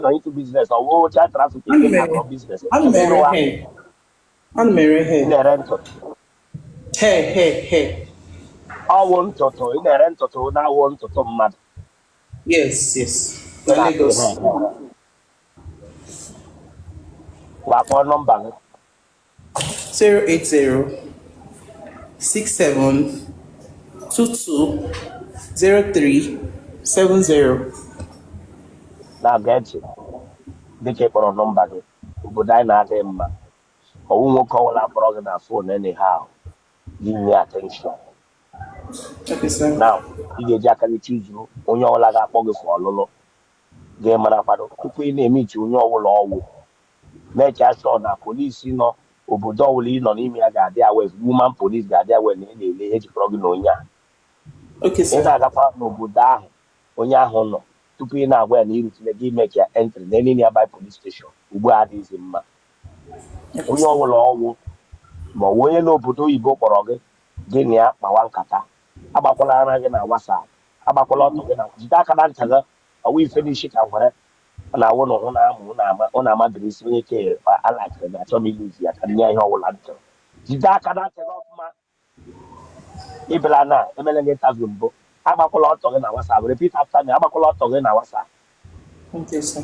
Nọ into business, ọ wụ child trafficking Ana gị m ere na-akọ business ana m ebe ere ịrụwa hair. Ana m ere ị hair. na-ere ntụtụ? Hair, hair, hair. Ọwụ ntụtụ ị na-ere, ntụtụ na-awụ ntụtụ mmadụ? Yes. Ị Na na-akụ Lagos. ihe wakpọ nọmba gị. 080 67 22 03 70. Na-aga ntị dịka ị kpọrọ nọmba gị. Obodo anyị na-adịghị mma. Ọwụ nwoke ọbụla kpọrọ gị na phone anyhow gị nye attention. Okay, sir. Now, ị ga-eji aka gị chuzuru onye ọbụla ga-akpọ gị for ọlụlụ. Gị mara kwado tupu ị na-eme iche onye ọbụla ọwụ. Mee ka sure na polisi nọ obodo ọbụla ị nọ n'ime ya ga-adị aware, woman police ga-adị aware na ị na-ele ihe jikọrọ gị na onye a. Okay, Ị sir. na-agakwa n'obodo ahụ onye ahụ nọ, tupu ị na-agwa ya na irutele gị, make ya entry na any nearby police station. Ugbu a adịghịzi mma. Okay, Onye sir. ọbụla ọwụ ma ọ bụ onye n'obodo oyibo kpọrọ gị, gị na ya kpawa nkata. Agbakwala ara gị na WhatsApp, agbakwala ọtọ gị na jide aka na ntị gị. Ọwụ ife n'isi ka nwere ọ na-awụ na ụhụ na-amụ ọ na-amadịrị isi onye ke alakịrị na achọ m iluzi ya ka nye ihe ọbụla m chọrọ. Jide aka na ntị gị ọfụma. Ịbịala na emele gị interview mbụ, agbakwala ọtọ gị na WhatsApp. Repeat after me: agbakwala ọtọ gị na WhatsApp. Okay, sir.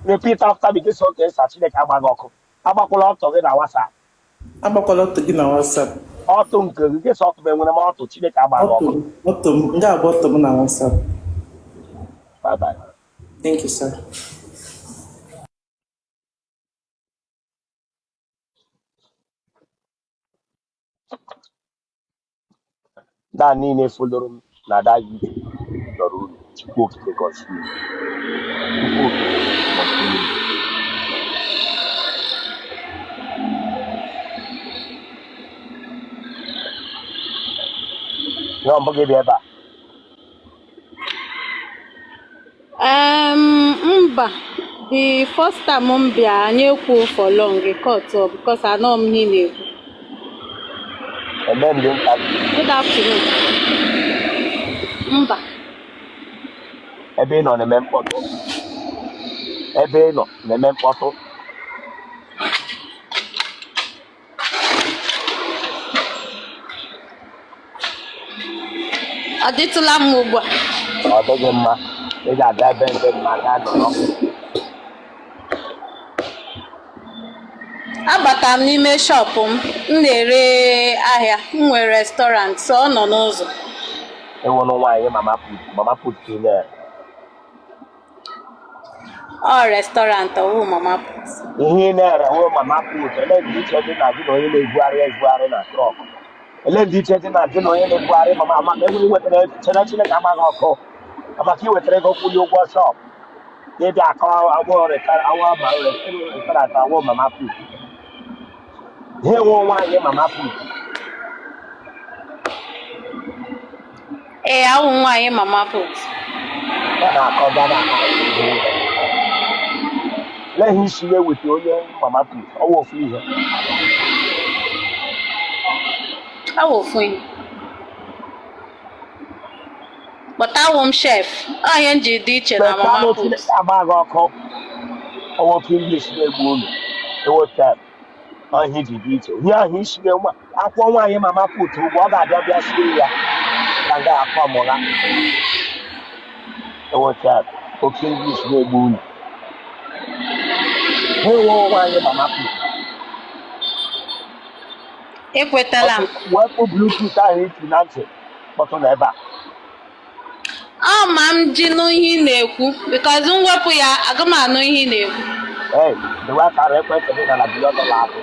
Repeat after me. Gị so ka esa Chineke agba gị ọkụ. Agbakwala ọtọ gị na WhatsApp. Agbakwala ọtọ gị na WhatsApp. Ọtụ nke gị, gị sọ ọtụ m, enwere m ọtụ. Chineke agba gị Ọtụ ọkụ. ọtụ m, m ga-agba ọtọ m na WhatsApp. Bye bye. Thank you, sir. Ndị a niile foloro m na da YouTube dọrọ uru. Chukwu Okike gọzie unu. Chukwu Okike gọzie unu. Ihe ọ mbụ gị bịa ebe a? Mba, the first time m bịa, anyị ekwu for long, cut off because anọ m ihe ị na-ekwu. Eme m dị interview? Good afternoon. Mba. Ebe ị nọ na-eme mkpọtụ. Ebe ị nọ na-eme mkpọtụ. Ọ dịtụla mma ugbu a? Ọ dịghị mma. Ị ga-aga ebe ndị mma gaa nọrọ. Abatara m n'ime shop m. M na-ere ahịa. M nwere restaurant, so ọ nọ n'ụzọ. Ịwụnụ nwaanyị mama put, mama put ka ị na-ere? Ọ restaurant, ọwụ mama put. Ihe ị na-ere wụ mama put. Ele ndị iche dị na gị na onye na-ebugharị ezugharị na truck? Ele ndị iche dị na gị na onye na-ebugharị mama ama ma enweghị wetara chere Chineke agbaghị ọkụ maka iwetara ego kwụnye ụgwọ shop, ịbịa akọ awụ awụ ma restaurant awụ mama put. Ha enwe nwaanyị mama put. Ee, awụ nwaanyị mama put. Ya na-akọ gana. Lee ihe isi na-eweta onye mama put, ọwụ ofu ihe. Awụ ofu ihe. But awụ m chef. Ọ ihe m ji dị iche na mama Mekanụ put. Chineke agba gị ọkụ. Ọwụ oke English na-egbu unu. Eweta ọhịa ji dị iche, ihe ahụ isi nwa akwụkwọ nwaanyị mama put ụgwọ, ọ ga-abịa bịa sie ya ka nga akọ mụgha. Eweta oke English na-egbu unu. Ha enwe nwaanyị mama put. Ekwetala m. Wepụ Bluetooth ahụ iti na ntị, kpọtụ na ebe a. Ọ ma m ji nụ ihe ị na-ekwu because m wepụ ya, aga m anụ ihe ị na-ekwu. Ee, dewe akara ekwentị gị na bilion dọla abụ.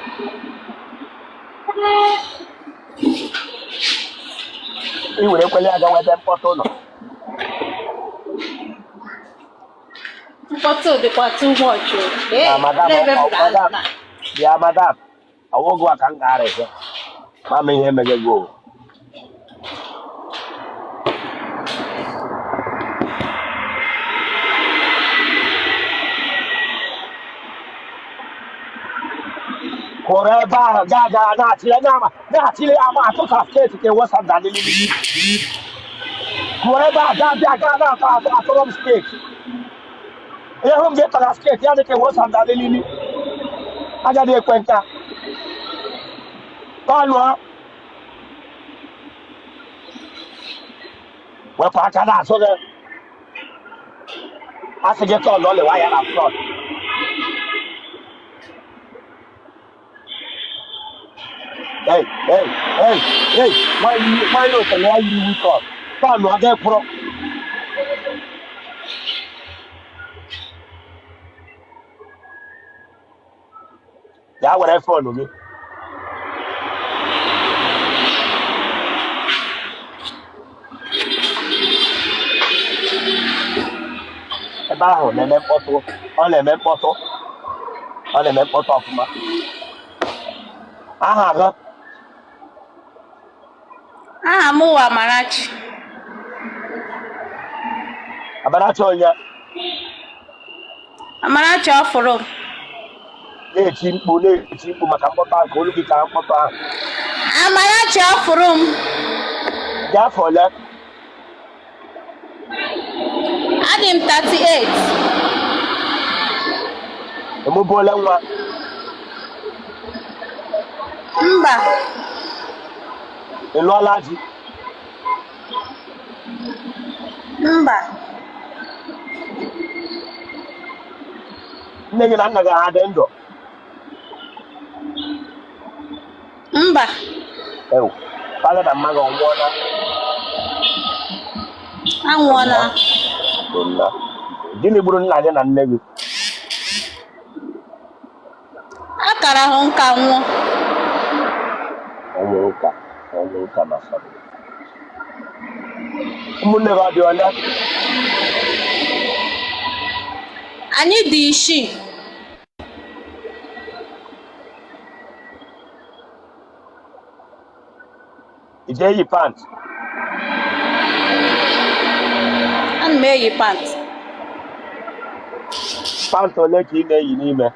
Ị were ekwele ya gawa ebe mkpọtụ nọ. Mkpọtụ dịkwa too much o. Ee, Na madam, olee ebe m ọ- ga-anọ madam, na? Bịa madam, ọwụ gị ka m ga-ara ihe mama ihe emege gị o. Kwụrụ ebe ahụ gaa gaa na-atịle na-ama na-atịle ama atụta steeti ka ewesa nda lilili. Kwụrụ ebe ahụ gaa bịa gaa na-atọ atọ atụrụ m steeti. Ihe hụ m gị tara skirt ya dịka ewo sandal lili agadi ekwe nka tọnụọ wepụ aka n'azụ gị asị gị tọnụọ lewa ya na front. Hey, hey, hey, hey, nwaanyị otele ya yiri wikọt tọnụọ gị kwụrụ. Ya were phone gị. Ebe ahụ na-eme mkpọtụ, ọ na-eme mkpọtụ, ọ na-eme mkpọtụ ọfụma. Aha gị? Aha m wụ Amarachi. Amarachi onye? Amarachi ọfụrụ. Na-eti mkpu, na-eti mkpu maka mkpọtụ ahụ ka olu gị ka mkpọtụ ahụ. Amarachi ọfụrụ m. Dị afọ ole? Adị m 38. Ị mụbuola nwa? Mba. Ị lụọla di? Mba. Nne gị na nna gị ha dị ndụ? Mba. Ewu, papa na mma gị ọ nwụọla? Anwụọla. Nna. Gịnị gburu nna gị na nne gị? Akara hụ nka nwụọ. Ọnwụ ụka, ọnwụ ụka na family. Ụmụnne gị ọ dị ole? Anyị dị isii. I ji eyi pant? Ana m eyi pant. Pant ole ka ị na-eyi n'ime?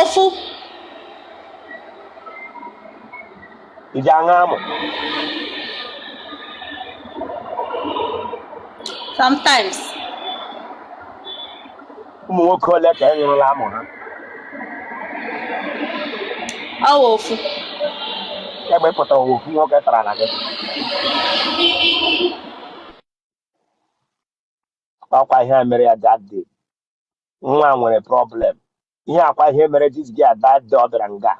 Ofu. I ji aṅụ amụ? Sometimes. Ụmụ nwoke ole ka ị ṅụrụla amụ ha? Ọ wụ ofu. Kemgbe ị pụtara ụwa, ofu nwoke tara na gị. Ọkwa ihe a mere ya that day. Nwa nwere problem. Ihe akwa ihe mere this girl that day ọ bịara nga.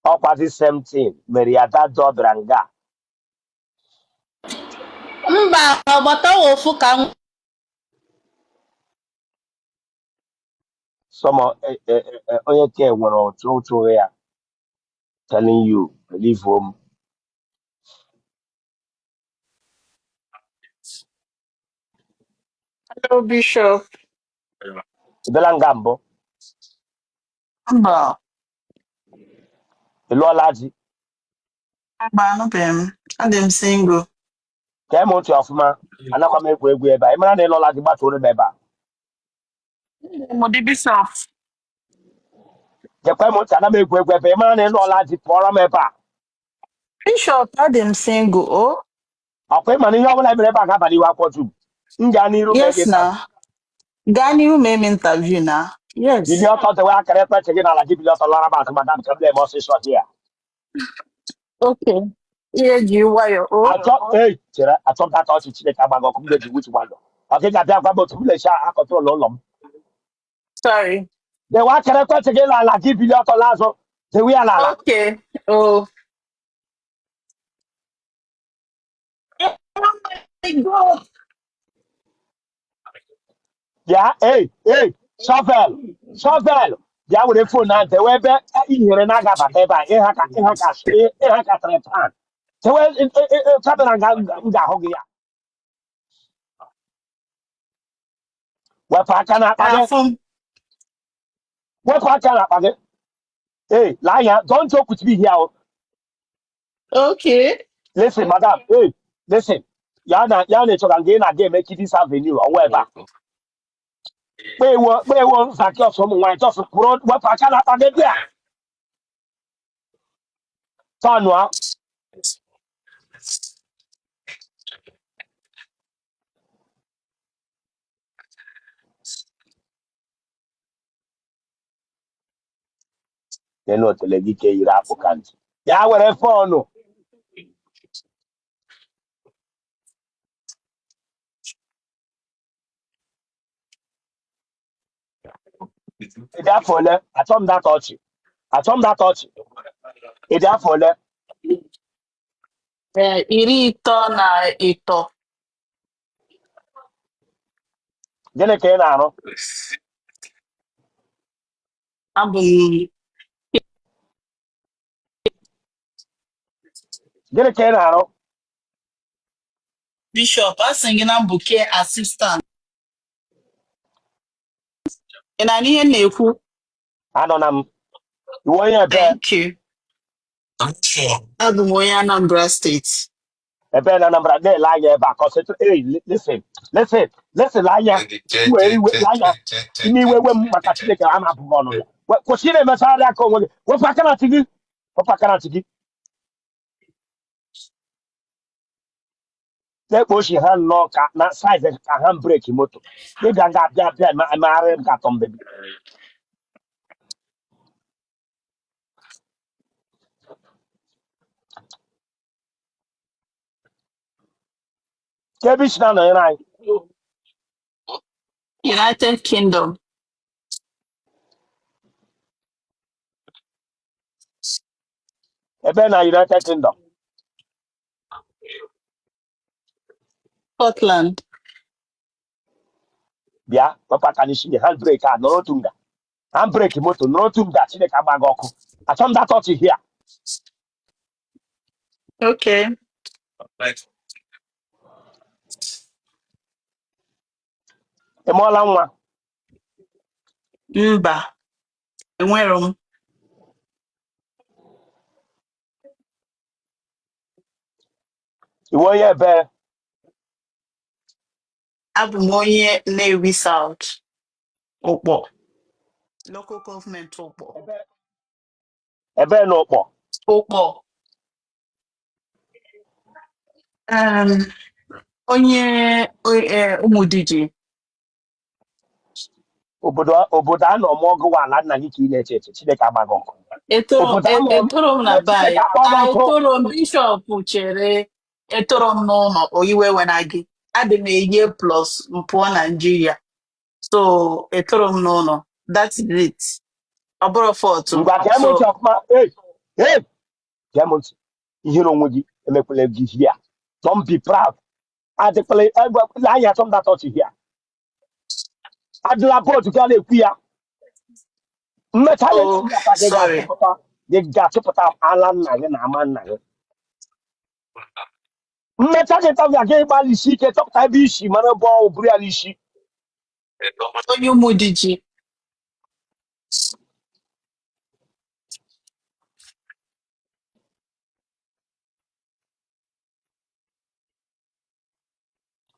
Ọkwa the same thing mere ya that day ọ bịara nga. Mba, ọgbata ọ wụ ofu ka m. Some onye ke nwere ụtụ ụtụ ya telling you believe him. Hello, Bishop. Ị bịala nga mbụ? Mba, Ị lụọla di? mba, anụbeghị m. Adị m single. Gee m ntị ọfụma, anakwa m egwu egwu ebe a. Ị mara na ị lụọla di, gbatuoro m ebe a. Mụdị Bishop. Gekwe m ntị, ana m egwu egwu ebe a. Ị mara na ị lụọla di, pụọrọ m ebe a. Bishop, adị m single. Oh, Ọkwa ị ma na ihe ọbụla mere ebe a ga-aba n'ihu akwụkwọ dum. M gaa n'iru mee yes gị na. Gaa n'ihu mee m interview na. Yes. Bilie ọtọ, dewe akara ekwentị gị n'ala gị, bilie ọtọ lọra m azụ, madam, ka m na-eme ọsịsọ gị ya. Okay. Ihe ji nwayọ. Oh, Achọ ei chere achọpụta ka ọchị Chineke agbaghị ọkụ m ga-eji wuchi gbagọ. Ọ gị ga-abịa gwa m otu m na-esi a-control ụlọ m. Sorry. Dewe akara ekwentị gị n'ala gị, bilie ọtọ laa azụ, dewe ya n'ala. Okay. Oh. Oh my God. Bịa, ei ei, shovel, shovel, bịa were phone ahụ dewe ebe ihere na-aga abata ebe a. Ịha ka ịha ka ịha ka trepan dewe camera m ga-ahụ gị ya. Wepụ aka n'akpa gị. Afụ m. Wepụ aka n'akpa gị. Hey, lee anya, don't joke with me here o. Okay. Listen, madam, hey, listen. Ya na ya na-echọga nga ị na-aga eme Kidis Avenue ọwa ebe a. Kpewo kpewo Zakiọs ụmụ nwaanyị just kwụrụ wepụ aka n'akpa gị bịa. Tọnụọ. N'elu otele gị ka eyiri akpụ ka ntị ya were phone. Ị dị afọ ole? Achọ m data ọchị, achọ m data ọchị. Ị dị afọ ole? Ee, 33. Gịnị ka ị na-arụ? Abụ m Gịnị ka ị na-arụ? Bishop, a sị gị na m bụ care assistant. Ị na-anụ ihe m na-ekwu? Anọ na m iwe onye ebe? Thank you. Abụ m onye Anambra State. Ebe na Anambra? Na-ele anya ebe a, concentrate. Hey, listen, listen, listen, anya were iwe anya ime iwe we m maka Chineke a na-abụghị ọnụ ya. Kwụsị na-emesagharị aka onwe gị. Wepụ aka na ntị gị, wepụ aka na ntị gị. Na-ekpo ochi ha nnọọ ka na size ka ha brake moto ịbịa nga abịa abịa emegharị m ka atọ mbebi. Ka ebe isi na-anọnyere anyị? United Kingdom. Ebe na United Kingdom? Scotland. Bịa wepụ aka n'isi gị. Hand brake a nọrọ otu nga, hand brake moto nọrọ otu nga. Chineke agba gị ọkụ. Achọ m that touch here. Okay. Ị mụọla nwa? Mba, enwero m. Iwe onye ebe? Abụ m onye Nnewi South, Ụkpọ. Local government Ụkpọ. Ebe na Ụkpọ? Ụkpọ. Onye Ụmụdiji. Obodo a nọ mụọ gị wa ala nna gị ka ị na-eche eche. Chineke agba gị ọkụ. Etoro Obodo a nọ etoro m na be Chineke anyị. akpọ gị ọkụ. Etoro m, Bishop, chere. Etoro m n'ụlọ oyiwe wena gị. Adị m a year plus m pụọ Nigeria. So etoro m n'ụlọ. That is it. Ọ bụrụ fault m. Ngwa, gee m So ntị ọfụma. Hey, hey, gee m ntị. Ihere onwe gị emekwala gị here. Don't be proud. Adịkwala egbe anya. Achọ m that touch here. Adịla bold ga na-ekwu ya mmecha ya. Oh, esi aka gị sorry. ga-achụpụta gị, ga-achụpụta ala nna gị na ama nna gị. Mmecha gị tabịa gị gbalịsi ike chọpụta ebe isi mara bụ ọwụ buru ya n'isi. Onye Ụmụdiji.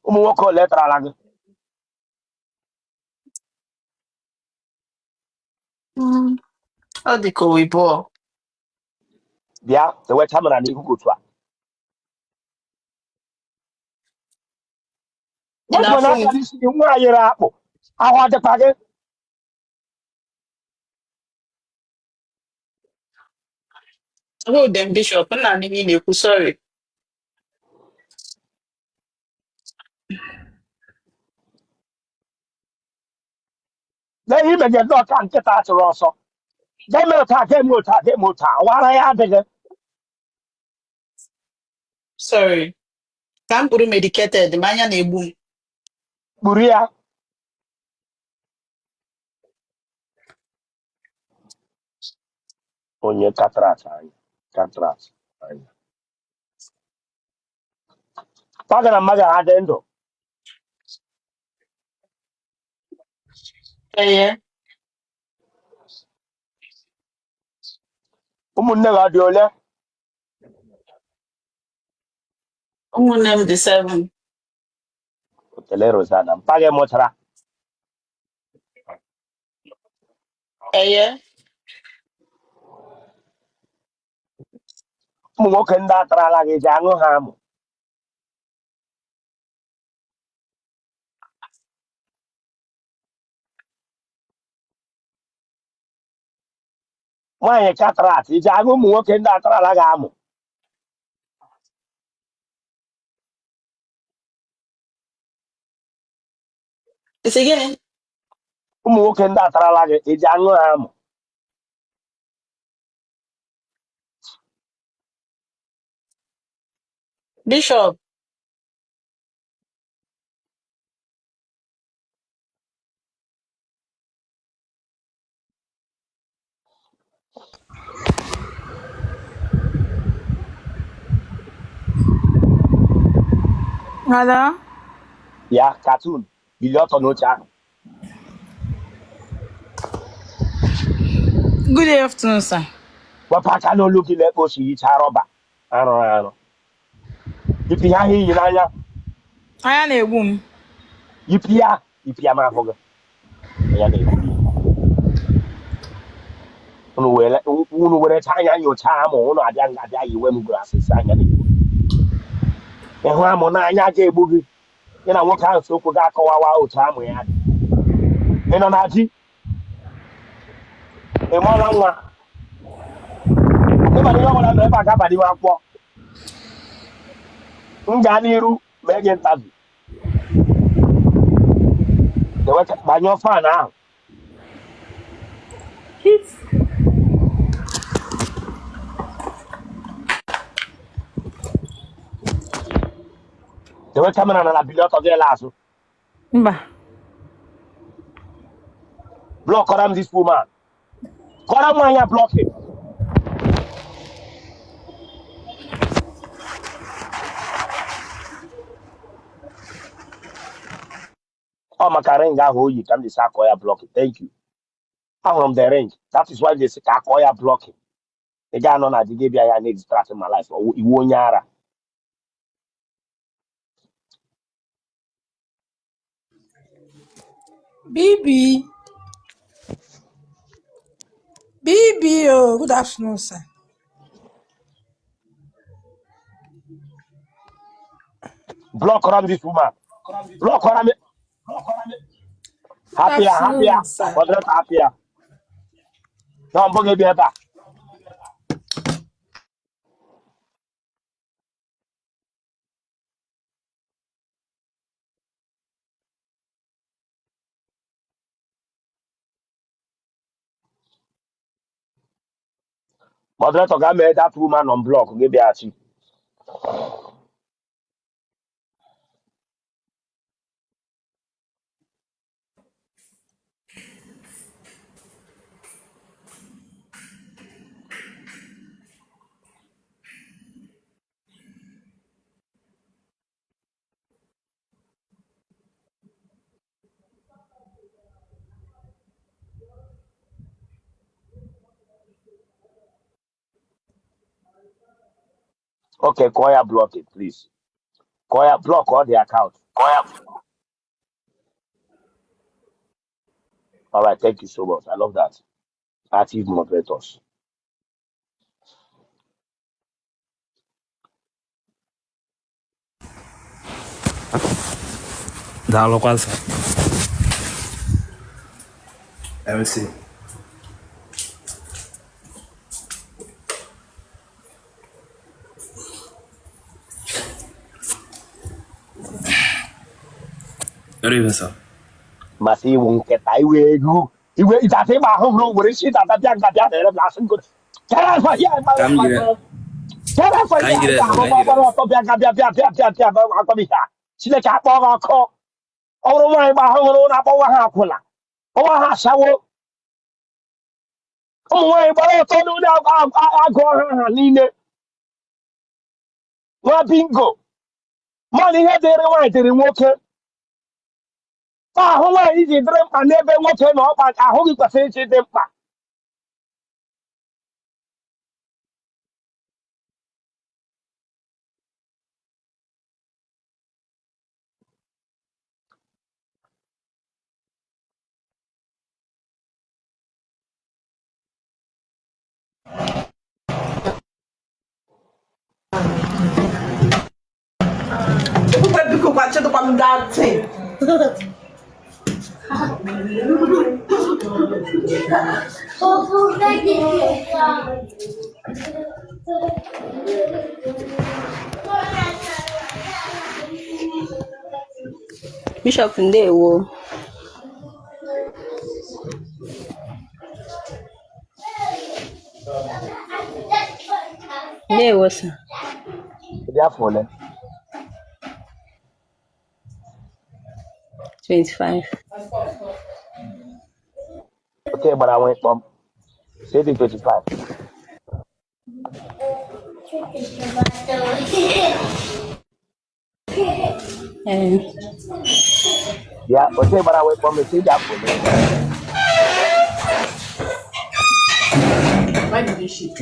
Ụmụ nwoke ole tarala gị? Ọ dị ka oyibo. Bịa ewe camera n'ihu gị otu a. Ị Wepụ na-afụ m? n'aka n'isi gị. Nwa yiri akpụ ahụ adịkwa gị. Hold them, Bishop. Nna n'ihe ị na-ekwu, sorry. Lee ihe imege ndị ọka nkịta chụrụ ọsọ. Ga-eme otu a, ga-eme otu a, ga-eme otu a, wara ya adịghị. Sorry. Ka m kpuru medicated, ma anya na-egbu m. Kpuru ya. Onye cataract anya, cataract anya. Ọ gara mmadụ ha dị ndụ? Ee. Ụmụnne gị ọ dị ole? Ụmụnne m dị 7. Otele Rosanna mpa gị mụchara? Eye. Ụmụ nwoke ndị atarala gị ji aṅụ ha amụ? Nwaanyị cataract, iji aṅụ ụmụ nwoke ndị atarala ga-amụ. Ị sị gịnị? Ụmụ nwoke ndị atarala gị, iji aṅụ ha amụ. Bishop. Hello? Ya cartoon, bilie ọtọ n'oche ahụ. Good afternoon, sir. Wepụ aka n'olu gị lekpa osi yichaa rọba arụrụ arụ. Yipụ ihe ahụ i yi n'anya. Anya na-egbu m. Yipụ ya, yipụ ya ma ahụ gị. Ya na-egbu gị. Unu werecha anya nyochaa amụ unu abịa nga abịa yiwe m glasses anya na-egbu gị. Ịhụ amụ n'anya ga-egbu gị. Gị na nwoke ahụ so okwu ga-akọwawa otu amụ ya dị. Ị nọ na di? Ị mụọla nwa? Ịbara ihe ọbụla nọ ebe a ga-abara iwe akwụkwọ. M gaa n'iru mee gị interview. Gbanyụọ fan ahụ. Dewe camera na na bilie ọtọ gị ele azụ. Mba. Blockọrọ m this woman. Kọrọ m nwaanyị a blocking. Ọ maka ring ahụ o yi ka m ji sị akọ ya blocking. Thank you. Ahụrụ m the ring. That is why they sị ka akọ ya blocking. Ị ga-anọ na di gị bịa ya na-distract my life. Ị wụ onye ara. BB, BB, oh, good afternoon, sir. Blockọrọ m this woman. Blockọrọ m. Good Hapụ ya, hapụ ya. afternoon, sir. Moderator, hapụ ya. Na mbụ gị bịa ebe a. Moderator ga mee that woman unblock gị bịaghachi. Okay, kọọ ya block it, please. Kọọ ya block all the account. All right, thank you so much. I love that. Active moderators. Daalụkwa sir. MC. Good evening, sir. Masị iwu nkịta iwe ego iwe ịdata ịgba ahụ hụrụ were isi ịdata bịa nga bịa na-ere m asị ngo kere afọ ya Ka m jiri kere afọ ka ya m jiri ịgba efe ahụ ka m jiri gbara ọtọ bịa nga bịa bịa bịa bịa bịa agwa m ihe a Chineke akpọ gị ọkụ. Ọ bụrụ nwaanyị gba ahụ hụrụ na-akpọwa ha akwụla kpọwa ha ashawo. Ụmụ nwaanyị gbara ọtọ n'ụlọ agụ ọha ha niile nwa bingo mana ihe dịrị nwaanyị dịrị nwoke. Ahụ nwaanyị ji dịrị mkpa n'ebe nwoke na ọkpa ahụ gị kwesịrị iji dị mkpa. Ebube biko gwa chedokwa m that thing. Bishop ndewo. Ndewo sir. Ị dị afọ ole? 25. Oke gbara nwa ịkpọm. Si dị 25. Ee. Bịa, oke gbara nwa ịkpọm si dị afọ ole? Why did you shake?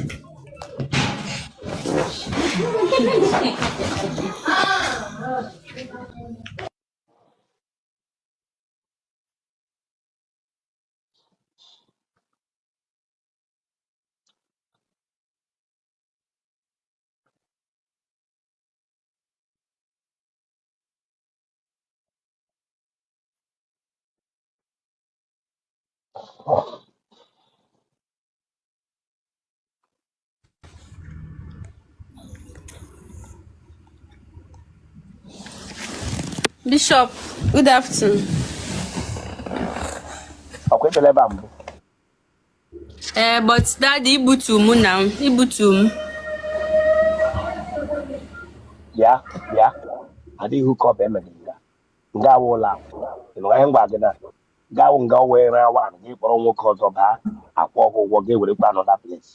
Bishop, good afternoon. Ọkwa ekpere ebe a mbụ. Ee, but daddy ibutu m na m ibutu m. Bịa, bịa. Adịghị hook up emere nga. Nga awụ ụlọ akụ. Ị nụrụ ihe m gwa gị na nga awụ nga wee ra wan gị kpọrọ nwoke ọzọ baa akwụ ọgwụ ụgwọ gị werekwa another place.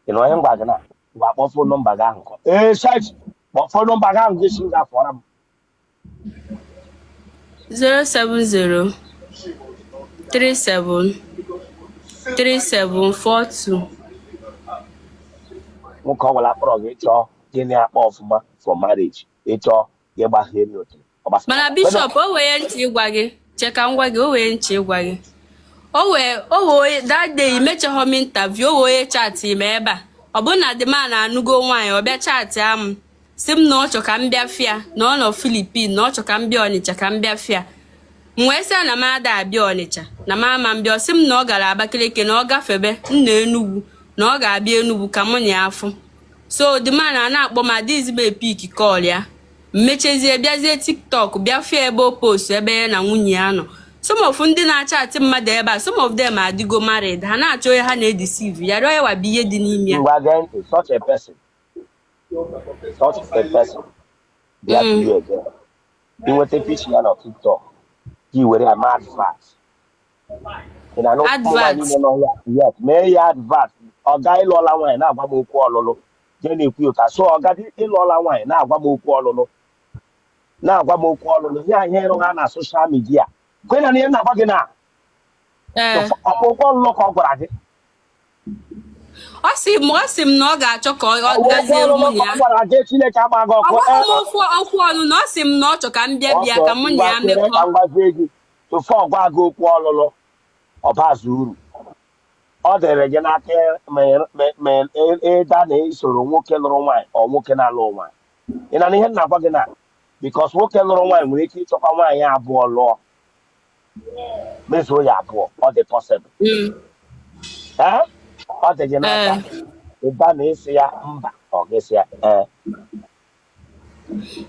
Ị nụrụ ihe m gwa gị na ngwa kpọọ phone number gị ahụ. Ee, search kpọọ phone number gị ahụ gị si nga fọrọ m. 070 37 37 42. Nwoke ọ bụla kpọrọ gị chọọ gị na-akpọ ọfụma for marriage, ịchọọ gị gbaghe n'otu. Ọ gbasara. Mana Bishop, o wee ntị ịgwa gị, che ka m gwa gị, o wee ntị ịgwa gị. O wee that day imechaghọ m interview, o wee onye chat m ebe a. Ọ bụ na the man anụgo nwaanyị, ọ bịa chat m si m na ọ chọ ka m bịa fịa, na ọ nọ Philippines, na ọ chọ ka m bịa Ọnịcha ka m bịa fịa. M wee sị ya na m ada abịa Ọnịcha, na m ama mbịa. Ọ sị m na ọ gara Abakaliki, na ọ gafebe m na Enugwu, na ọ ga-abịa Enugwu ka mụ na ya afụ. So the man a na-akpọ m adịghịzi m e-pick call ya. Mmechezie bịazie TikTok bịa fịa ebe o post ebe ya na nwunye ya nọ. Some of ndị na-achatị mmadụ ebe a, some of them adịgo married, ha na-achọ onye ha na-edeceive ya, rịọ ya wabụ ihe dị n'ime ya. Ngwa gee ntị, such a person, such a person bịa to you again. Ị nweta picture ya na TikTok, gị were ya mee advert. Ị na-anụ ụmụ nwaanyị Advert. niile n'ọhịa? Yes, mee ya advert. Ọga ịlụọla nwaanyị na-agwa m okwu ọlụlụ. Jee na-ekwu ya ụta. So ọga dị ịlụọla nwaanyị na-agwa m okwu ọlụlụ. Na-agwa m okwu ọlụlụ. Ihe anyị ịrụ ha na social media. Kwe na ihe m na-agwa gị na Ee. ọkwa okwu ọlụlụ ka ọ gwara gị. Ọ sị m na ọ ga-achọ ka ọ Ọwa okwu gazie ọlụlụ nwunye ka ya. ọ gwara gị. Chineke agba gị Ọ ọkụ. gwaghị m okwu ọnụ na ọ sị m na ọ chọ ka m bịa bịa ka mụ na ya Ngwa chere mekọ. ka m gwazie gị. Tụfụ ọgwa gị okwu ọlụlụ, ọ bazụ uru. Ọ dịrị gị n'aka ma ịda na isoro nwoke lụrụ nwaanyị ọ nwoke na-alụ nwaanyị. Ị na ihe m na-agwa gị na because nwoke lụrụ nwaanyị nwere ike ịchọkwa nwaanyị abụọ lụọ, mezuo ya abụọ. Ọ dị possible. Ee, ọ dị gị n'aka ịda na ịsị ya mba, ọ gị ya ee.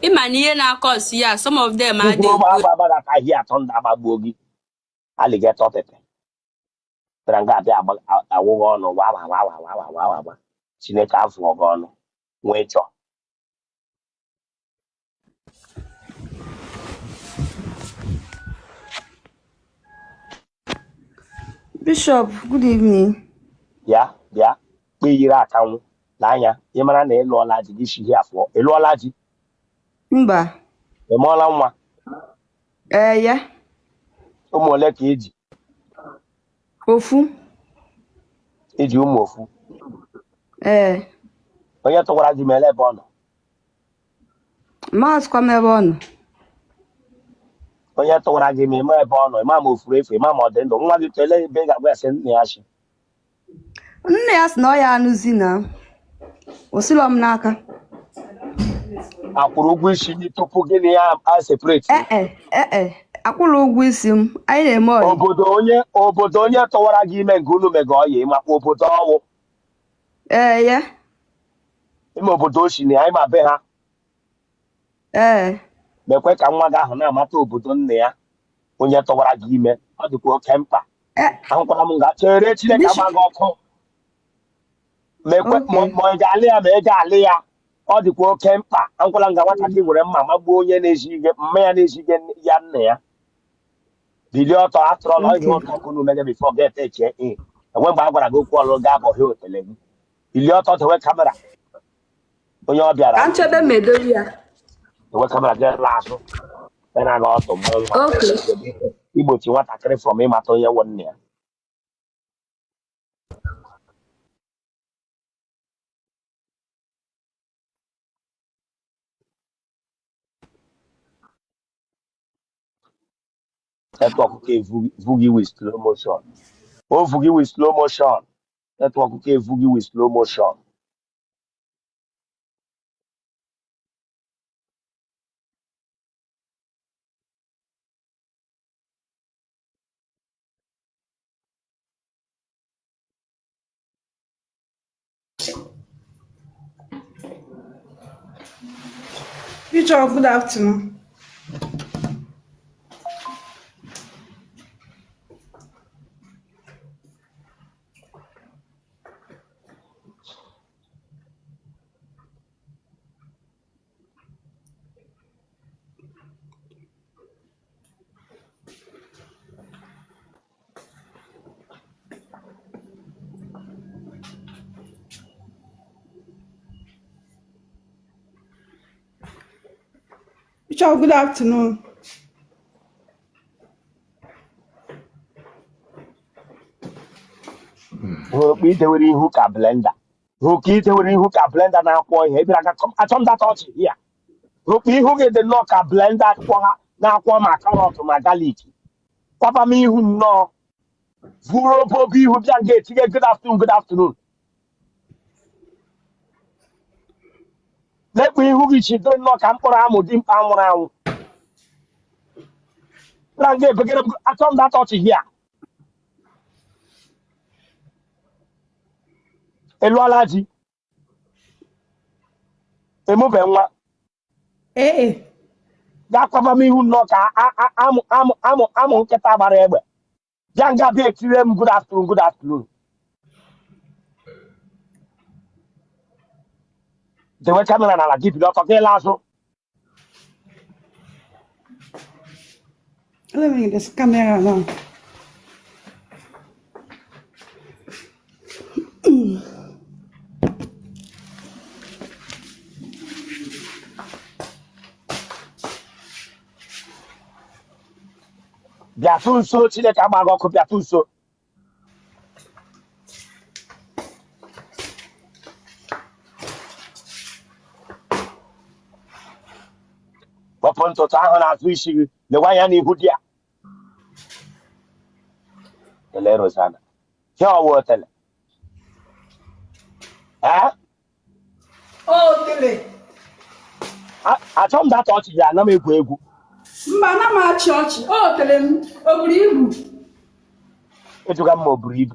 Ịma na ihe na-akọsi ya, some of them adịghị Igwe ekwu. agba agbadata ahịa atọ ndị agbagbuo gị alligator pepe bịara nga abịa awụghị ọnụ wa wa wa wa wa wa wa wa wa. Chineke afụọ gị ọnụ nwee chọọ. Bishop, good evening. Bịa, bịa kpe yiri akanwụ n'anya. Ị mara na ị lụọla di gị shihie afọ? Ị lụọla di? Mba. Ị mụọla nwa? Ee, ya. Ụmụ ole ka iji? Ofu. Iji ụmụ ofu? Ee. Onye tụwara gị mere ebe ọ nọ? Maazịkwa m ebe ọ nọ. Onye tụwara gị ma ịma ebe ọ nọ, ịma ma o furu efu, ịma ma ọ dị ndụ, nwa gị kelee ebe ị ga-agwa ya sị nna ya shi? Nne ya sị na ọ ya anụzi na. O silo m n'aka. Akwụrụ ụgwọ isi gị tupu gị na ya a separate? Ee, ee, ee. Akwụrụ ụgwọ isi m. Anyị na-eme ọyị. Obodo onye tụwara gị ime nke unu mega ọyị, ịmakwa obodo ọwụ? Ee ya. Ime obodo o si na ya, ịma be ha? Ee. Mekwe ka nwa gị ahụ na-amata obodo nna ya onye tụwara gị ime, ọ dịkwa oke mkpa. Ahụkwara m nga chere Chineke Bishop. agba gị ọkụ. Mekwe Okay. ma ị ga-alị ya ma ị ga-alị ya, ọ dịkwa oke mkpa. Ahụkwala nga nwatakịrị were mma magbuo onye na-ezi gị mma ya na-ezi gị ya nna ya. Bilie ọtọ, atụrụla ihe Okay. ụtọ ka unu mege before get eche in. Enwe mgbe a gwara gị okwu ọlụ ga-abọghị otele gị. Bilie ọtọ, dewe camera onye ọ bịara. Ka m chebe m edowe ya. Dewe camera gị laa azụ, ị na-aga ọtọ mụọ nwa. Okay. Igbochi nwatakịrị from ịmata onye wụ nne ya. Network ka evughị with slow motion, o vughị with slow motion. Network ka evughị with slow motion. Bishop, good afternoon. Bishop, good afternoon. Hụrụ ka idewere ihu ka blender, hụrụ ka idewere ihu ka blender na-akwọ ihe ebiri aka. Achọ m data ọchị ya. Hụrụ ka ihu gị dị nnọọ ka blender na-akwọ ma carrot ma garlic. Kwapa m ihu nnọọ vuru obobo ihu bịa nga etinye good afternoon, good afternoon. Lekwa ihu gị chido nnọọ ka mkpụrụ amụ dị mkpa nwụrụ anwụ. Bịara nga ebegere m, achọ m data ọchị ya. Ị lụọla di? Emube nwa? Ee. Ga-akwaba m ihu nnọọ ka amụ amụ amụ amụ nkịta gbara egbe. Bịa nga bịa etire m good afternoon, good afternoon. Dewe camera n'ala gị, bido ọtọ gị laa azụ. Let me get this camera now. Bịatụ nso, Chineke agba gị ọkụ. Bịatụ nso. Wepụ ntụtụ ahụ n'azụ isi gị, lewe anya n'ihu di ya. Tele Rosanna ihe ọwụ otele ee. Otele. Achọ m data ọchị ya, ana m egwu egwu. Mba, ana m achị ọchị. Otele m, o buru ibu? Ejụga m ma o buru ibu.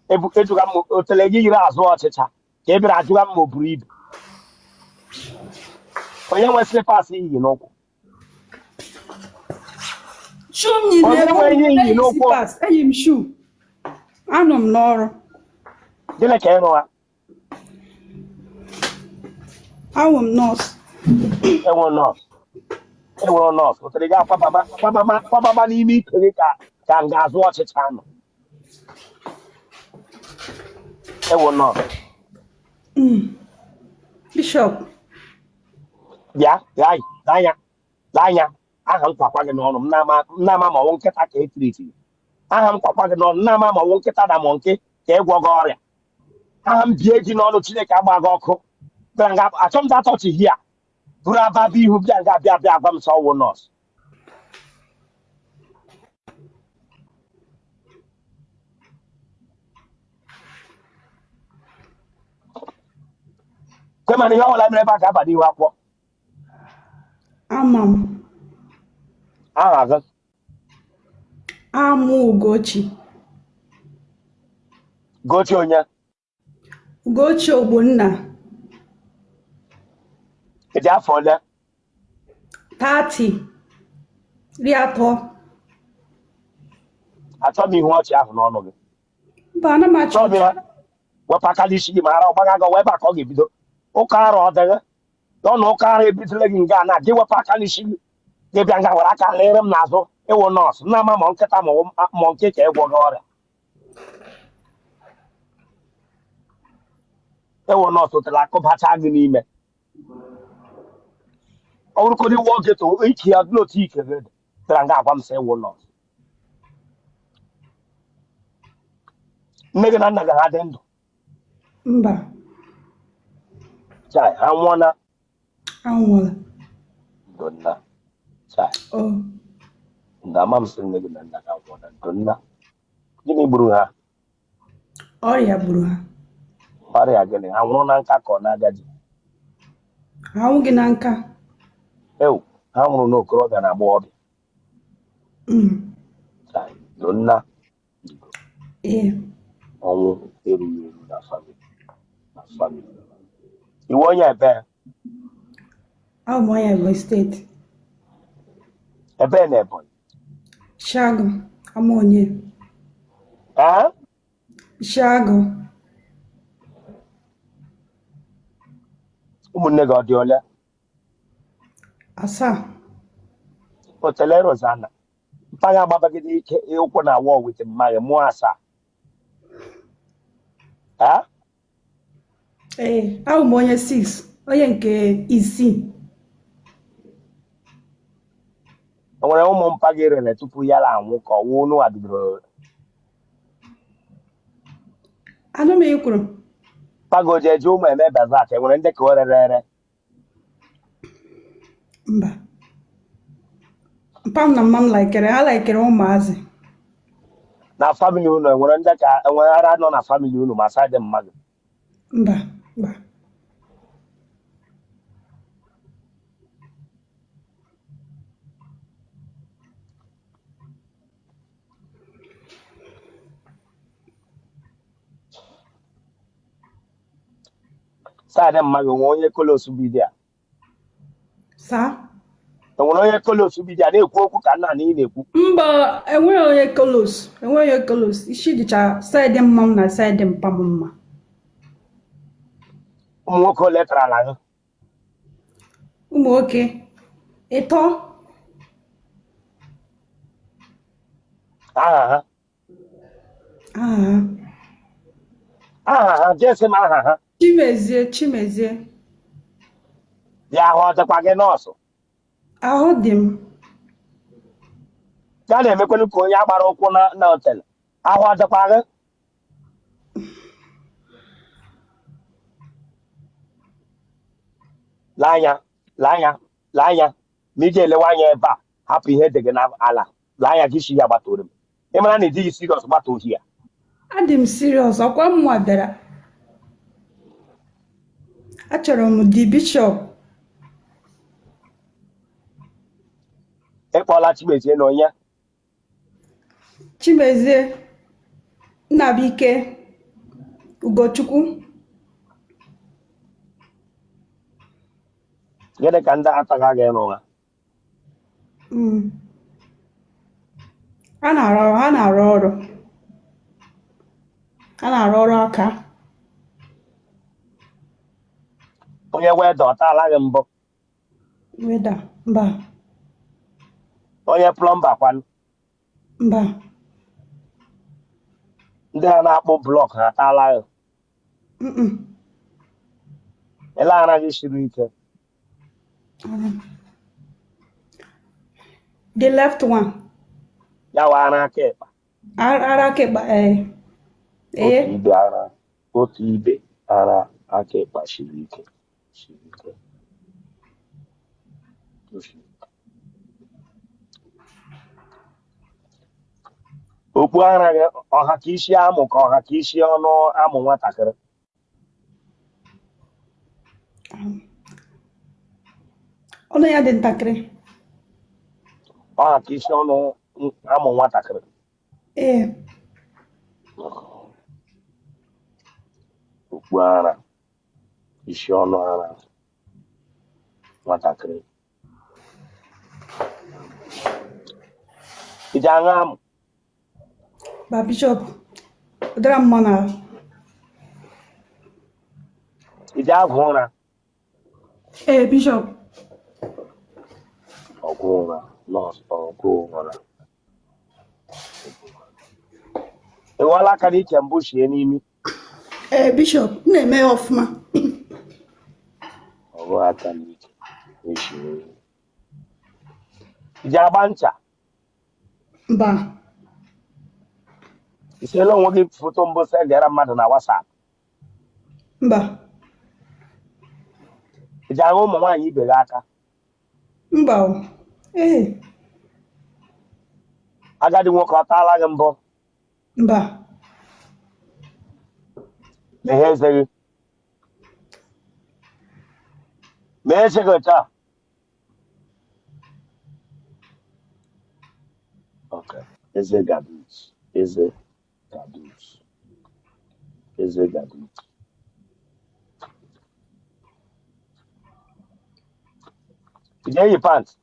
Ejụga m otele gị yiri azụ ọchịcha ka ị bịara ajụga m ma o buru ibu. Onye nwe slippers iyi n'ụkwụ? Shoe m yi Onye na-ebe nwe ihe iyi eyi n'ụkwụ? slippers, eyi m shoe. Anọ m n'ọrụ. Gịnị ka ị rụwa? Awụ m nọọsụ. Enwe nọọsụ, enwere nọọsụ. Otele gị akwabama kwabama kwabama n'ime ike gị ka nga azụ ọchịcha nọ. Enwe nọọsụ. Bishop. Bịa bịa, lee anya, lee anya. Aha m kwakwa gị n'ọnụ, m na-ama ma ọwụ nkịta ka etiriti. Aha m kwakwa gị n'ọnụ, m na-ama ma ọwụ nkịta na mọ nke ka ịgwọ gị ọrịa. Aha m bie gị n'ọnụ, Chineke agba gị ọkụ. Bịara nga achọ m data ọchị hia bụrụ ababa ihu bịa nga bịa bịa gwa m sọ ọwụ nọọsụ. Kwe mana ihe ọbụla mere ebe a ga-aba n'ihu akwụkwọ. Ama m. Aha gị? Aha m Ugochi. Ugochi onye? Ugochi Ogbonna. Ị dị afọ ole? 30. 30. Achọ m ihu ọchị ahụ n'ọnụ gị. Mba, ana m achọ. Achọ m ya. Wepụ aka n'isi gị ma ara ọgbaga gị ebe a ka ọ ga-ebido. Ụka ara ọ dịghị? Ọnụ ụka ara ebidole gị nga na gị wepụ aka n'isi gị. Gị bịa nga were aka lere m n'azụ ị wụ nọọsụ nna ama ma nkịta ma nke ka ịgwọ gị ọrịa. Ị wụ nọọsụ tara akụbacha gị n'ime. Ọ bụrụkodị wụọ geto ike ya dị n'otu ike gị dị tara nga agwa m sị ị wụ nọọsụ. Nne gị na nna gị ha dị ndụ? Mba. Chai, ha nwụọla? Anwụọla. Ndo nna. Chai. Oh. Ndo ama m sị nne gị na nna gị anwụọla. Ndo nna. Gịnị gburu ha? Ọrịa gburu ha. Ọrịa gịnị? Ha nwụrụ na nka ka ọ na agadi? Ha anwụghị na nka. Ewu, ha nwụrụ n'okorobịa na agbọghọbịa. Chai, ndo nna. Ee. Ọnwụ erughị eru na family. Na family. Ị wụ onye ebe? Abụ m onye Ebonyi steeti. Ebe na Ebonyi? Ishiagụ, Amonye. Ee? Ishiagụ. Ụmụnne gị ọ dị ole? 7. Otele Rosanna. Mpa gị agbabagide ike ụkwụ na wall with mma gị mụọ 7. Ee? Ee, abụ m onye 6, onye nke isii. O nwere ụmụ mpa gị rere tupu ya la anwụ ka ọ wụ unu bidoro? Anụ m ị kwuru. Mpa gị o ji eji ụmụ eme bazaar ka e nwere ndị ka o rere ere? Mba. Mpa m na mma m laikere, ha laikere ụmụazị. Na family unu enwere ndị ka enwere ara nọ na family unu ma side mma gị? Mba, mba. Side mma gị nwee onye kolos bi there? Saa. Enwere onye kolos bi there na-ekwu okwu ka nna na ị na-ekwu? Mba, enweghị onye kolos, enweghị onye kolos. Isi dịcha side mma m na side mpa m mma. Ụmụ nwoke ole tarala gị? Ụmụ nwoke 3. Aha ha? Aha ha. Aha ha, jesi m aha ha. Chimezie, Chimezie. Bịa, ahụ ọ dịkwa gị nọọsụ? Ahụ dị m. Ya na-emekwanụ ka onye agbara ụkwụ na hotel. Ahụ ọ dịkwa gị? Lee anya, lee anya, lee anya. Ma ị ga-elewe anya ebe a, hapụ ihe dị gị n'ala. Lee anya gị si ya gbatoro m. Ị mara na ị dịghị serious, gbata ohi ya. Adị m serious, ọkwa mụnwa bịara. Achọrọ m di bishop. Ị kpọọla Chimezie na onye? Chimezie, Nnabuike, Ugochukwu. Gịnị ka ndị ataga gị ịrụ ha? Ha na-arụ ha na-arụ ọrụ. Ha na-arụ ọrụ aka. Onye welder ọ taala gị mbụ? Welder, mba. Onye plumber kwanụ? Mba. Ndị a na-akpụ block ha ataala gị? Mm-mm. Ele ara gị siri ike? The left one. Ya wa ara aka ịkpa. Ara aka ịkpa, ee. Ee. Otu ibe ara, otu ibe ara aka ịkpa siri ike. Siri ike. Okpu ara gị ọ ha ka isi amụ ka ọ ha ka isi ọnụ amụ nwatakịrị? Ọnụ ya dị ntakịrị. Ọ ha ka isi ọnụ amụ nwatakịrị. Ee. Okpu ara, isi ọnụ ara nwatakịrị. I ji aṅụ amụ? Mba Bishop, ọ dịrọ mma na I ji agwọ ụra? Ee, Bishop. Ọgwụ ụra, nọọsụ, ọgwụ ụra. Ị ghọọla aka n'ike mbụ shie n'imi? Ee, Bishop, m na-eme ya ọfụma. Ọgwụ aka n'ike eshi n'imi. I ji agba ncha? Mba. I seela onwe gị foto mbụ sendịara mmadụ na WhatsApp? Mba. I ji aghọ ụmụ nwaanyị ibe gị aka? Mba o. Ee. Agadi nwoke ọ taala gị mbụ? Mba. Meghee eze gị. Mee eze gị taa. Okay. Eze gadut. Eze gadut. Eze gadut. I ji eyi pant?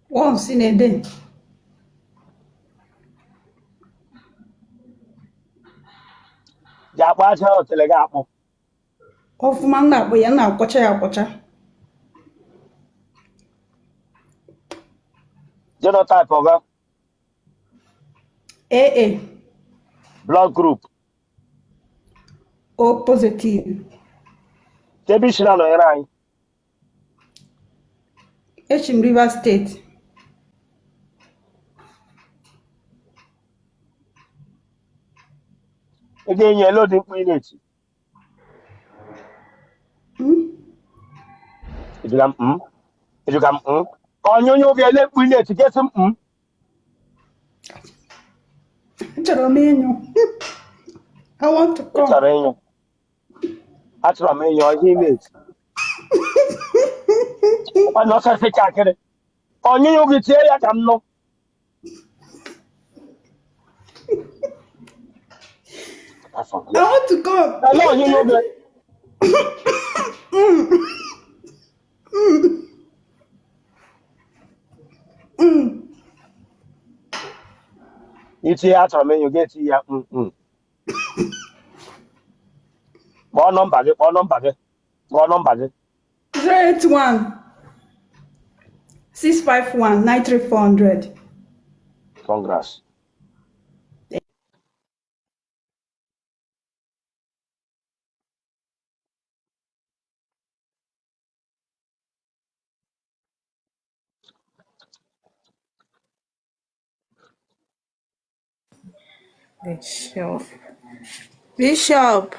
Once in a day. Ji akpụ aja otele gị akpụ? Ọfụma, m na-akpụ ya, m na-akwọcha ya akwọcha. Genotype gị? AA. Blood group? O positive. Ebe i si na-anọnyere anyị? Echi m Rivers State. Ị ga-enye ele ụdị mkpu ị na-eti? Ejụga m mm? Ejụga m mm? Onyonyo gị ele mkpu ị na-eti gị sị m mm? Achọrọ m ịnyụ. I want to Ị come. chọrọ ịnyụ? Achọrọ m ịnyụ ọhịa ị na-eti. Ọnya ọsọ fecha akịrị. Onyonyo gị tie ya ka m nụ. I want to come. Ele onyonyo gị. Itinye achọrọ m ịnyụ gị eti ya mm mm. Kpọọ nọmba gị, kpọọ nọmba gị, kpọọ nọmba gị. 081 651 93400. Congrats. Bishop. Bishop.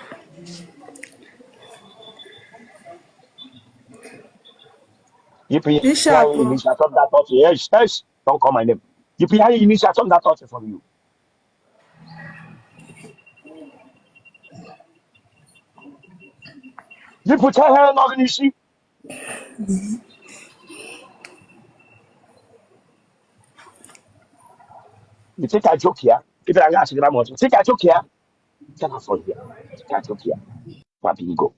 Yipụ ihe Bishop. ahụ yi n'isi achọ m that touch. Yes, yes. Don't call my name. Yipụ ihe ahụ yi n'isi achọ m that touch from you. Yipụcha ihe nọ gị n'isi. You think I joke here? If I ask you, you think I joke here? Get out from here. You think I joke here? Ma bingo.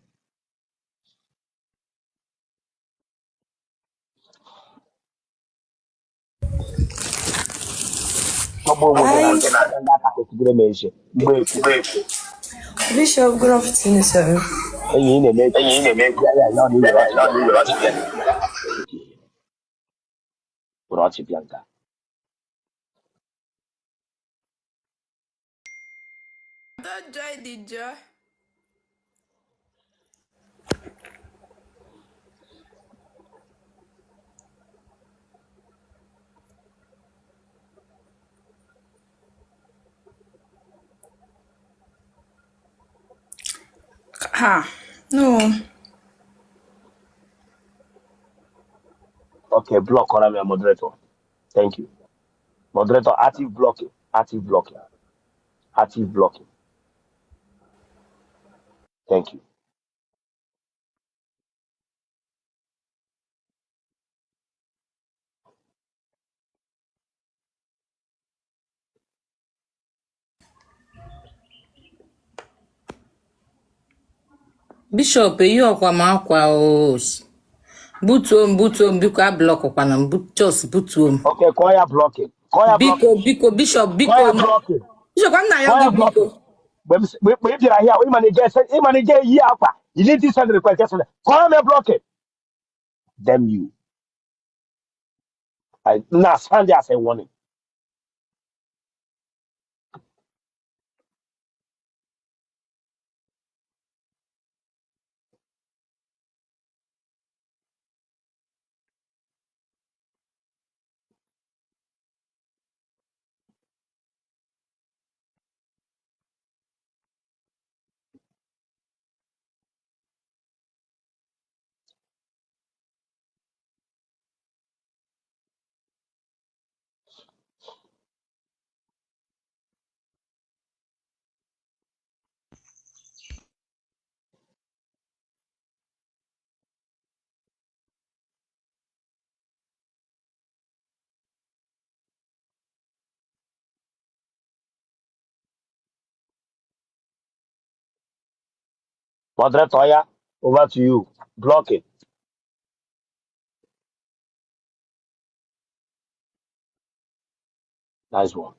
Tọgbọ onwe gị na Hi, nke na-aga ndị aka kwesịrị m eche mgbe ekwu. Bishop. Good afternoon, sir. Enyi ị na-eme ya ya ya ọ na-ewere ọchị bịa. Were ọchị bịa nka. Don't join the joy. Ha. No. Okay, block ọra m ya moderator. Thank you. Moderator, active blocking, active blocking, active blocking. Thank you. Bishop eyi ọkwa m akwa o. Butuo m, butuo m, biko ablockụkwana m, just butuo m. Okay, kọọ ya blocking, kọọ ya Biko, blocking, biko, Bishop, kọọ biko. ya blocking, Bishop, ka m na-ayọ kọọ ya gị biko. blocking. Mgbe ị bịara here, ịma na ị ga-ese, ịma na ị ga-eyi akwa, you need to send request, just send it. Kọọ ya blocking. Damn you. I na send ya as a warning. Moderator ya, over to you. Blocking. Nice one.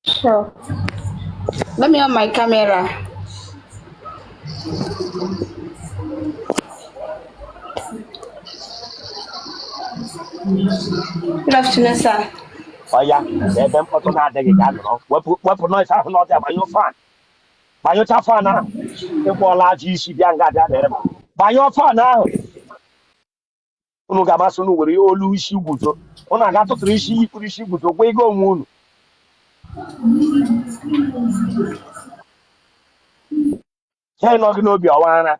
Sure. Let me on my camera. Good afternoon, sir. Ọya, ebe mkpọtụ na-adịghị ga nọrọ. Wepụ, wepụ noise ahụ n'ọdị, gbanyụọ fan. Gbanyụcha fan ahụ. Ịkwọla ajọ isi bịa nga bịa dere m. Gbanyụọ fan ahụ. Unu ga-amasị unu were olu isi guzo. Unu aga tụtụrụ isi yipụrụ isi guzo gwa ego onwe unu. Ihe nọ gị n'obi ọwa ara.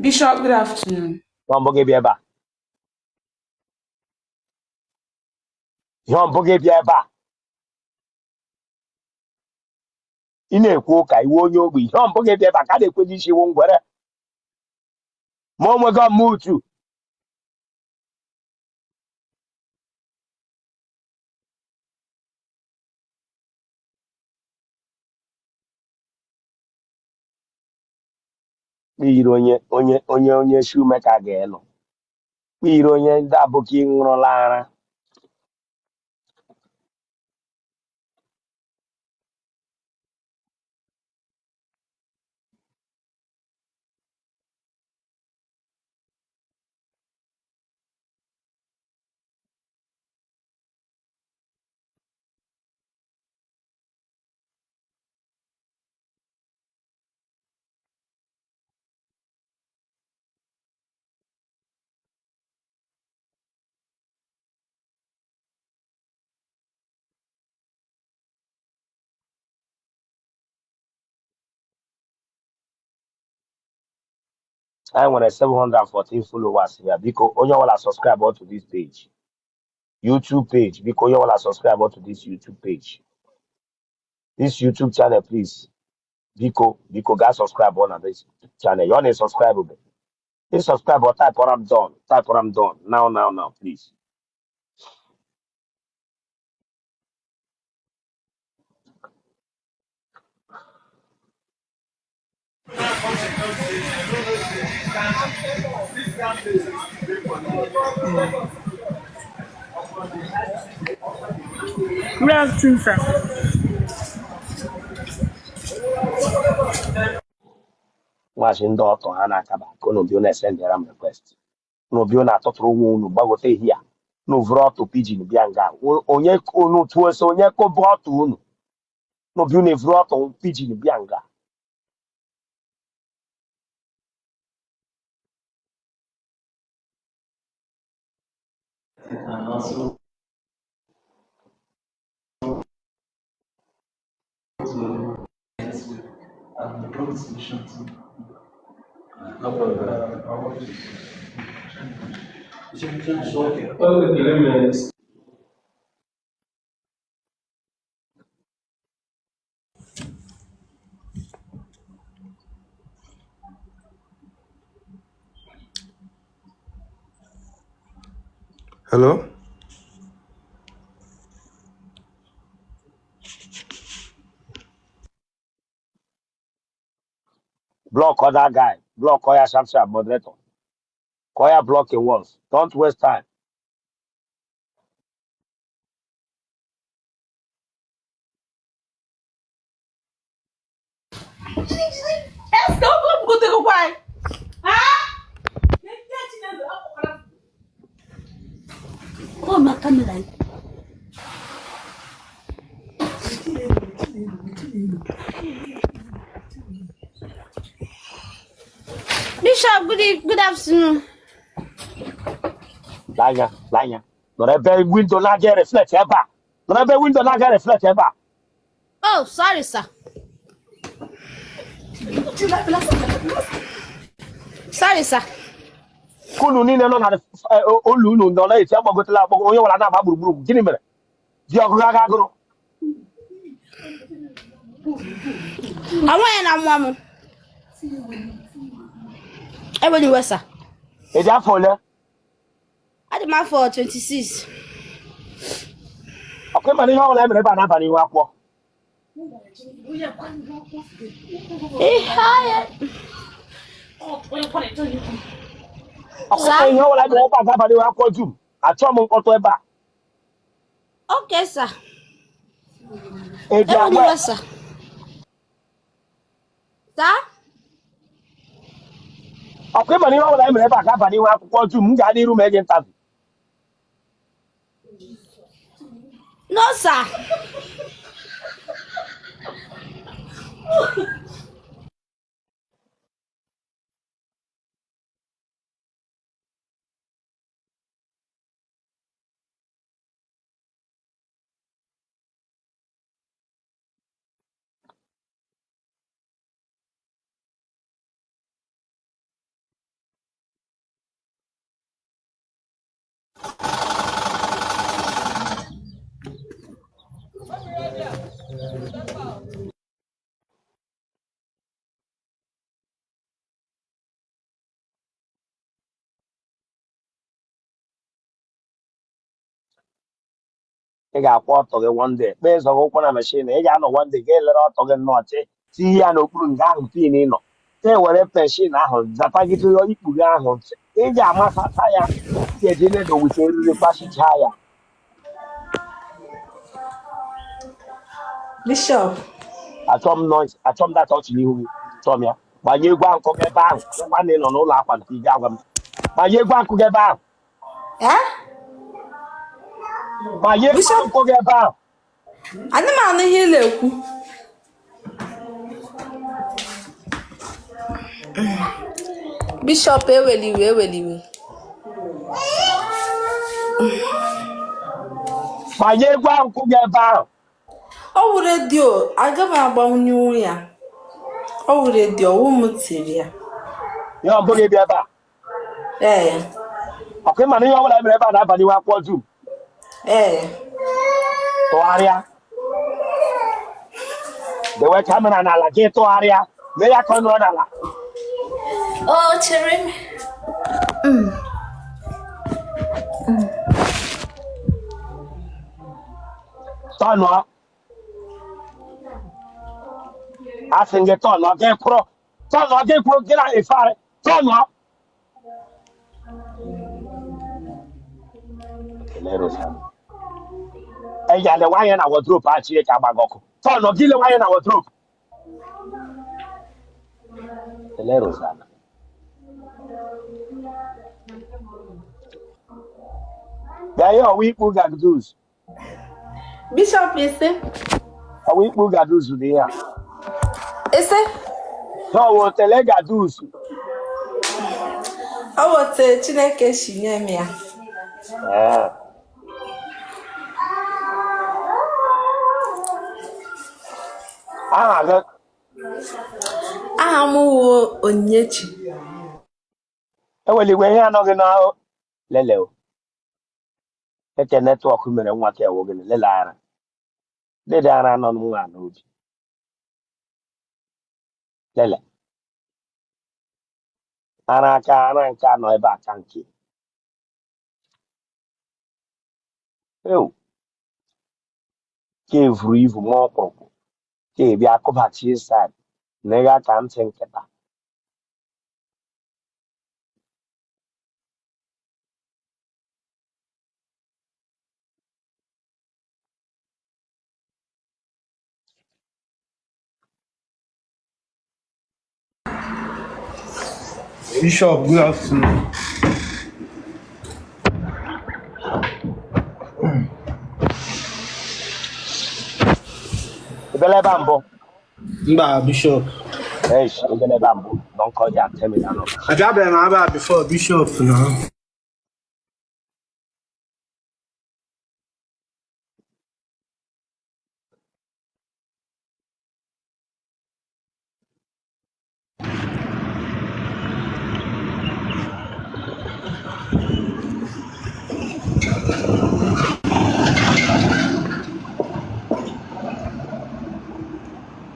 Bishop, good afternoon. Ihe mbụ gị bịa ebe a. Ihe mbụ gị bịa ebe a. Ị na-ekwu ụka iwe onye ogbi. Ihe mbụ gị bịa ebe a ka a na-ekwe n'isi iwu ngwere. Ma onwe gị ọma utu. Yiri onye onye onye onye shoemaker ga-elụ. Yiri onye ndị abụkị ṅụrụla ara. Anyị nwere 714 followers ya. Biko, onye ọbụla subscribe to this page, YouTube page. Biko, onye ọbụla subscribe to this YouTube page, this YouTube channel, please. Biko, biko, gaa subscribe na this channel. Ya ọ na-subscribe bụ ị subscribe or type I'm done, type I'm done now, now, now, please. Good afternoon, sir. Nwachi ndị ọtọ ha na-akaba ka unu bi na-esendịara m request, unu bi na-atụtụrụ nwa unu gbagote ehihie unu vụrụ ọtụ pidgin bịa nga onye unu tụọ ose onye kụba ọtụ unu unu bi unu evuru ọtụ pidgin bịa nga. Hello? Block other guy, block ya sharp sharp. Moderator, call ya blocking once, don't waste time. Esther, oge bugotegokwa anyị. Oh, my camera. Bishop, good afternoon. Lee anya nọrọ ebe window na-aga reflect ebe a, nọrọ ebe window na-aga reflect ebe a. Oh, sorry, sir. Sorry, sir. Unu niile nọ na ụlọ unu nọ na-eti agbagotela agbagọ, onye nwere na-agba gburugburu. Gịnị mere di ọgụgụ aga agụrụ? Onweghị na nwa m. Ewela iwe, sir. Ị dị afọ ole? Adị m afọ 26. Ọkwa ịma na ihe ọbụla e mere ebe a na-aba n'ihu akwụkwọ. Ihe ahịa. Ọkwa ihe ọbụla e mere ebe a ga-aba n'ihu akwụkwọ dum. Achọọ m mkpọtụ ebe a. Okay, sir. Ị dị Ewela agwa iwe, sir. Sir? Ọkwa ịma na ihe ọbụla e mere ebe a ga-aba n'ihu akwụkwọ dum. M gaa n'iru ma ege interview. No, sir. Ị ga-akwọ ọtọ gị one day, kpee zọgọ ụkwụ na machine. Ị ga-anọ one day ga-elere ọtọ gị nnọọ chi tinye ya n'okpuru nga ahụ pin ị nọ, ka e were machine ahụ zapagide ikpughe ahụ. Ị ga-amasata ya. Ị ga-eji needle with eriri kpachichaa ya. Bishop. Achọ m noise, achọ m data ọchị n'ihu gị, chọọ m ya. Gbanye egwu ahụ gị ebe ahụ. Ngwa na ị nọ n'ụlọ akwa nke ị ga-agwa m gbanye egwu ahụ gị ebe ahụ. Eh? Gbanye egwu Bishop, ahụ gị ebe ahụ. Ana m anụ ihe ị na-ekwu. Bishop, ewela iwe, ewela iwe. Gbanye egwu ahụ gị ebe ahụ. Ọ wụ redio, aga m agbanyenwu ya. Ọ wụ redio, ọwụ m tiri ya. Ihe mbụ gị bịa ebe a? Ee. Ọkwa ị ma na ihe ọbụla mere ebe a na-aba n'ihu akwụkwọ dum? Ee. Tụgharịa, dewe camera n'ala gị, tụgharịa, mee ya ka ọ nọrọ n'ala. O chere m. Tọnụọ, asị gị tọnụọ, gị kwụrụ. Tọnụọ, gị kwụrụ, gị na efegharị. Tọnụọ. Eya, lewe anya na wardrobe a. Chineke agba gị ọkụ. Tọnụọ, gị lewe anya na wardrobe. Ele Rosanna. Bịa ihe ọwa ikpu gaduz. Bishop ise. Ọwa ikpu gaduz dị ya. Ise. Ọwa otele gaduz. Ọ bụ otu Chineke si nye m ya. Ee. Aha gị? Aha m wụ Onyinyechi. Ewela iwe, ihe anọghị na lele o. Eke network mere nwa ka ewu gịnị lele ara. Dede ara nọ nwa n'obi. Lele. Ara aka ara nke anọ ebe aka nke. Ewu. Ka evuru ivu ma ọkpụrụkpụ. Ka ebia akụbachi inside. Na ịga ka ntị nkịta. Bishop, good afternoon. Ị bịala ebe a mbụ? Mba, Bishop. Eish, ị bịala ebe a mbụ. Don't call ya, tell me that number. Abịabeghị m ebe a before, Bishop na.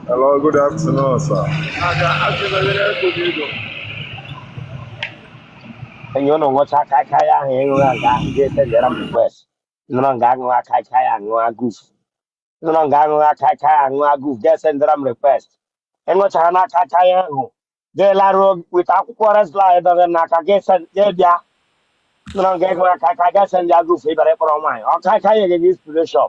Hello, good afternoon, sir. Enyi ụnụ ṅụcha aka aka ya ahụ ịṅụ ya nga ahụ ga-esendịara m request. Nọrọ nga aṅụ aka aka ya aṅụ agụf. Nọrọ nga aṅụ aka aka ya aṅụ agụf ga-esendịara m request. Ịṅụcha ha n'aka aka ya ahụ ga-elaruo weta akwụkwọ resla dọgị n'aka ga-bịa. Nọrọ nga ịṅụ aka aka ga-esendị agụf ịbịara ịkpọrọ nwaanyị. Ọka aka ya ga-enye inspiration.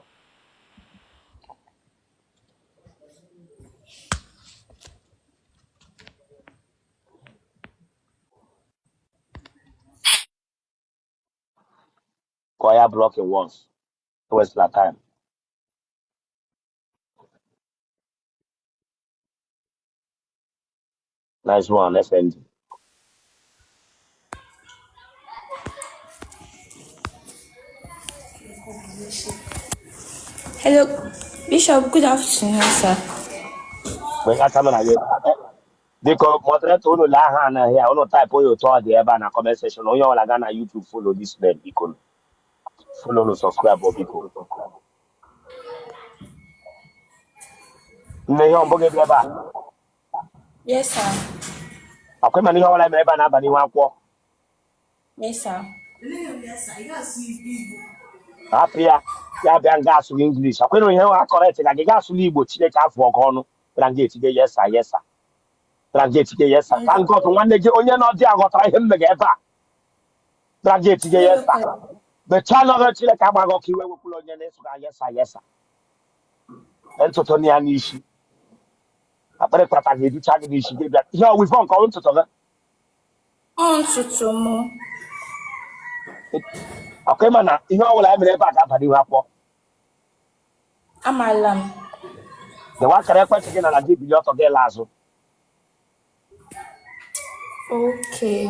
Kọọ ya blocking once. Ewesịla time. Nice one, FND. Hello, Bishop. Good afternoon, sir. Mgbe aka m na gị biko moderator, unu lee aha anaghị ya, unu type onye otu ọ dị ebe a na comment section. Onye ọbụla gaa na YouTube, follow this man, biko. Follow nu, subscribe ọ, biko. Nne, ihe ọmbụ gị bịa ebe a? Yes, sir. Akwa ịma na ihe ọbụla mere ebe a na-aba n'ihu akwụkwọ? Yes, sir. Hapụ ya, ya bịa nga asụghị English. Akwa ịnụ ihe ha correct ka gị ga asụla Igbo. Chineke afọ ọgụ ọnụ bịara nga etige yes sir, yes sir. Bịara nga etige yes sir. Thank God, nwanne gị onye nọ dị aghọtara ihe m mega ebe a. Bịara nga etige yes sir. Mechaa nọrọ, Chineke agbaghị ọkụ. Iwe wepụla onye na-eso ga yes sir, yes sir. Ntụtụ na ya n'isi akpịrị kpata ga-educha gị n'isi gị bịa ihe ọwụ ife nke ọwụ ntụtụ gị. Ọ ntutu m. Ọkwa ịma na ihe ọbụla e mere ebe a ga-aba n'ihu akwụkwọ? Amaala m. Dewe akara ekwentị gị na na gị bili ọtọ gị laa azụ. Okay.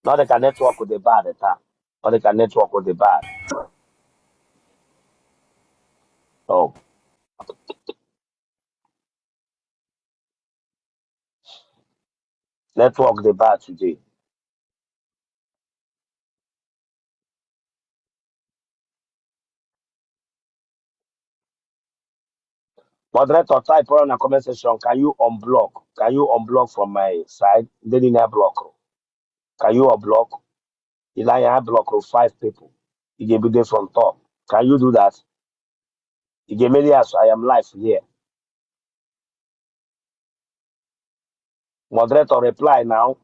Na ọ dị ka network dị bad taa. Ọ dị ka network dị bad. Oh. Network dị bad today. Moderator, type on na comment section. Can you unblock? Can you unblock from my side? Ndị niile block. Can you unblock? Ile anya block five people. Ị ga-ebido from top. Can you do that? Ị ga-emeli ya so I am live here. Moderator, reply now.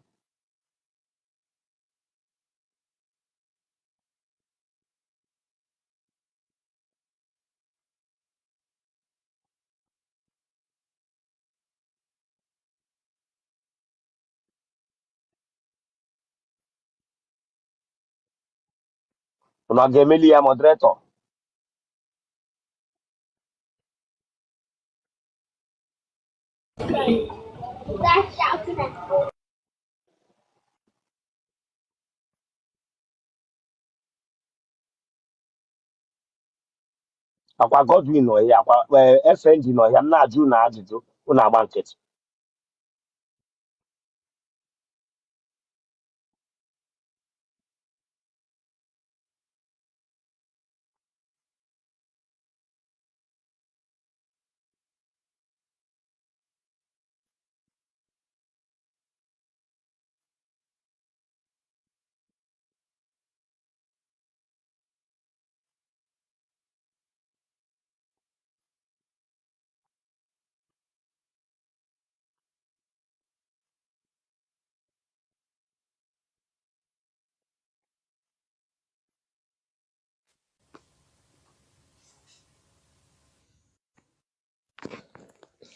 Unu a ga-emeli ya moderator? Akwa Godwin nọ ya, akwa FNG nọ ya, m na-ajụ unu ajụjụ, unu agba nkịtị.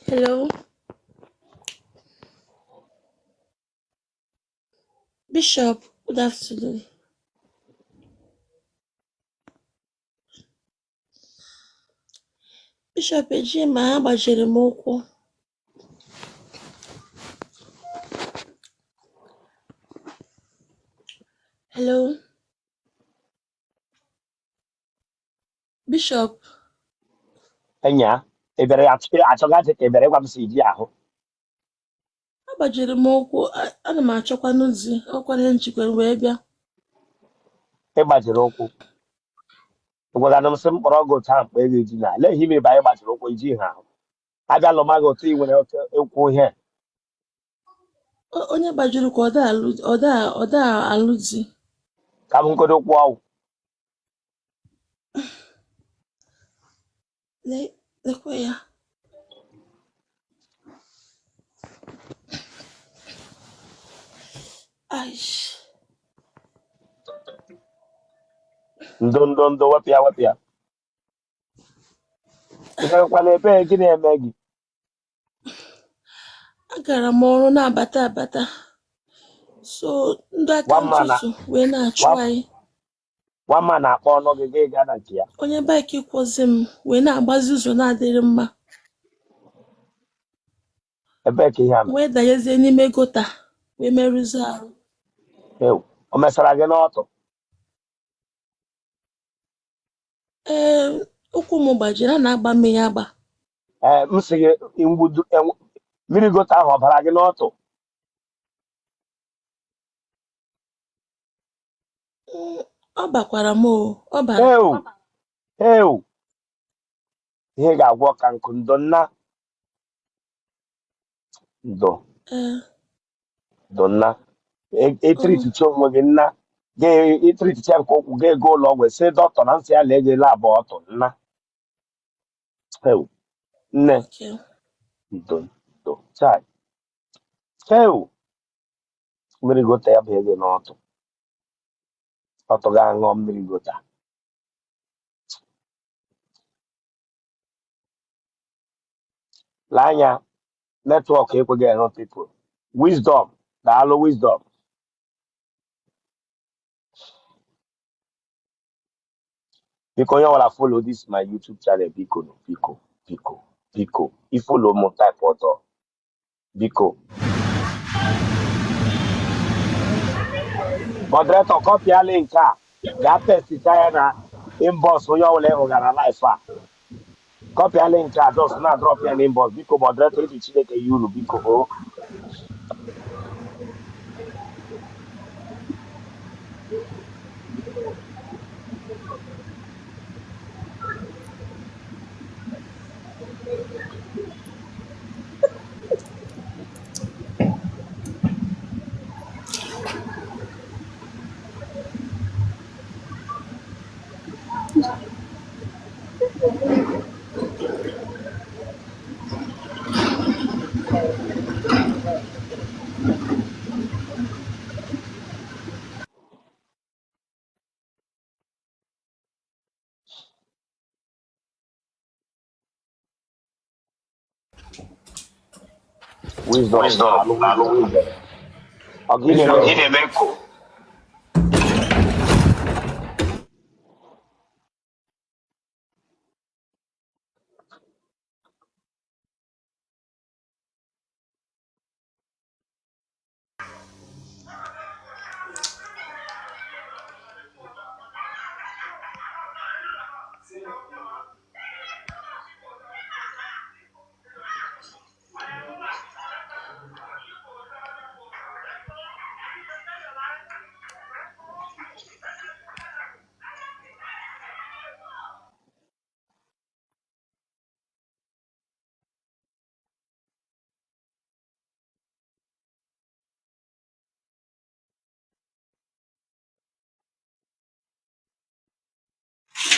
Hello, Bishop. Good afternoon. Bishop Ejima agbajiri m ụkwụ. Hello, Bishop. Enya, ị bịara achọga ntị ka ị bịara ịgwa m si ji ahụ. Agbajiri m ụkwụ. Ana m achọkwanụ di. Ọkwa ihe njikwa wee bịa. Ị gbajiri ụkwụ. Ị gwara m sị m kpọrọ gị otu ahụ mkpa ego ji na lee ihe ime anyị gbajiri ụkwụ iji ha ahụ. Abịa lụma gị otu ị nwere oke ịkwụ ihe. Onye gbajiri ụkwụ ọ da alụ di. Ka m nkodo ụkwụ ọgwụ. Lekwe ya. Aish. Ndo ndo ndo, wepụ ya, wepụ ya. Ị gakwana ebe gị na-eme gị. Agara m ọrụ na-abata abata. So ndị aka One man ntụtụ wee na-achụ anyị. One man na-akpọ ọnụ gị gị gaa na nke ya. Onye bike kwọzi m wee na-agbazi ụzọ na-adịrị mma. Ebee ka ihe a mere? Wee danyezie n'ime gutter wee merụzie arụ. Ew, o mesara gị n'ọtụ? Ee, ụkwụ m gbajiri, a na-agba mmiri agba. Ee, m sị gị mgbudu mmiri gutter ahụ ọ bara gị n'ọtụ? Ọ bakwara m o, ọ bara. Ew, ew, ihe ga-agwọ ka nkụ ndo nna ndo. Ee. Ndo nna. Ịtriticha onwe gị nna, ịtriticha nke ụkwụ gị ego ụlọ ọgwụ sị dọkịta na nsị ya lee gị labụ ọtụ nna. Ew, nne. Okay. Ndo ndo chai. Ew, mmiri gutter ya banye gị n'ọtụ, ọtụ gị aṅụọ mmiri gutter. Lee anya, network ekweghị enwe people. Wisdom, daalụ Wisdom. Biko onye ọbụla follow this my YouTube channel, biko no, biko biko biko i follow m type ọzọ biko. Moderator, copy link a gaa paste ya na inbox onye ọbụla ị hụgara live a. Copy link a just na drop ya n'inbox biko moderator eji Chineke ya unu biko o. Wisdom alụ wisdom. Ọ gị na-eme ko?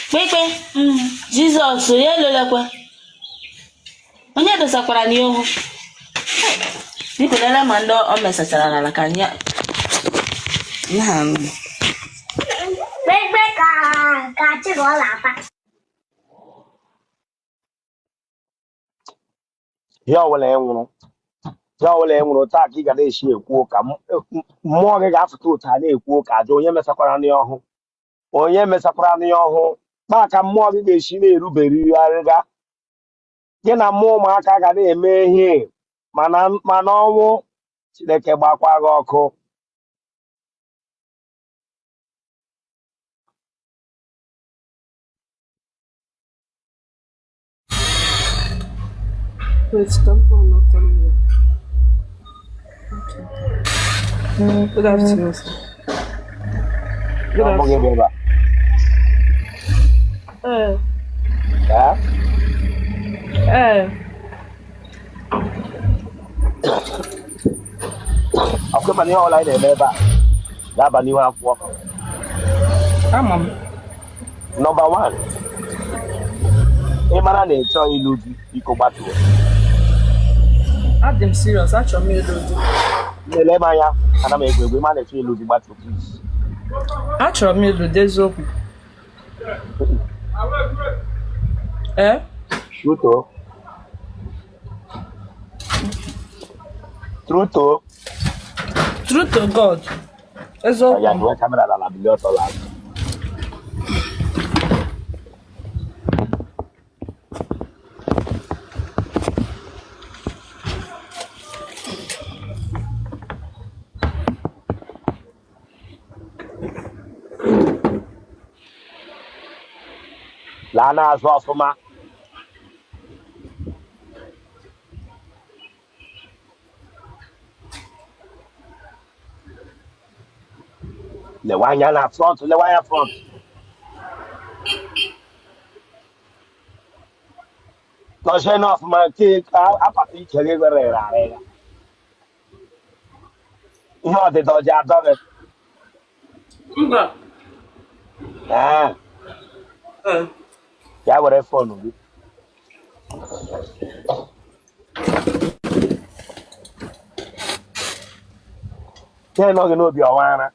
Kpekpe Jizọs ya elolekwe onye dosakwara n'ihu biko lele ma ndị o mesachara n'ala ka anyị na-anụ. Kpekpe ka ka chi ka ọ na-ata. Ihe ọbụla ị nwụrụ, ihe ọbụla ị nwụrụ taa ka ị ga na-esi ekwu ụka. Mmụọ gị ga-afụta ụta na-ekwu ụka ajụ onye mesakwara n'ihe ọhụụ, onye mesakwara n'ihe ọhụụ kpaa ka mmụọ gị ga-esi na-erubere arịga gị na mmụọ ụmụaka ga na-eme ihe mana mana ọnwụ Chineke gbakwa gị ọkụ. Wait, don't go knock on me. Okay. Good afternoon, sir. Good Ọ bụghị afternoon. ebe a. Eh, Ee? eh, Ọkwa mana ihe ọbụla anyị na-eme ebe a ga-aba n'ihu akwụkwọ. Ama m. Number 1, ị mara na ị chọghị ịlụ di, biko gbatuo. Adị m serious, achọrọ m ịlụ di. Nlele m anya, ana m egwu egwu. Ị ma na ị chọghị ịlụ di, gbatuo please. Achọrọ m ịlụ di eziokwu. Ee? Truto. Truto. True to God. Ya Eziokwu. duwe camera n'ala bilie ọtọ laa. Laa n'azụ ọfụma. Lewe anya na front, lewe anya front. Nọchie n'ọfụma nke ka apata ike gị rere arịga. Ihe ọdịda ọjị adọ gị. Mba. Ee, Ee. ya were phone gị. Ihe nọ gị n'obi ọwa ara.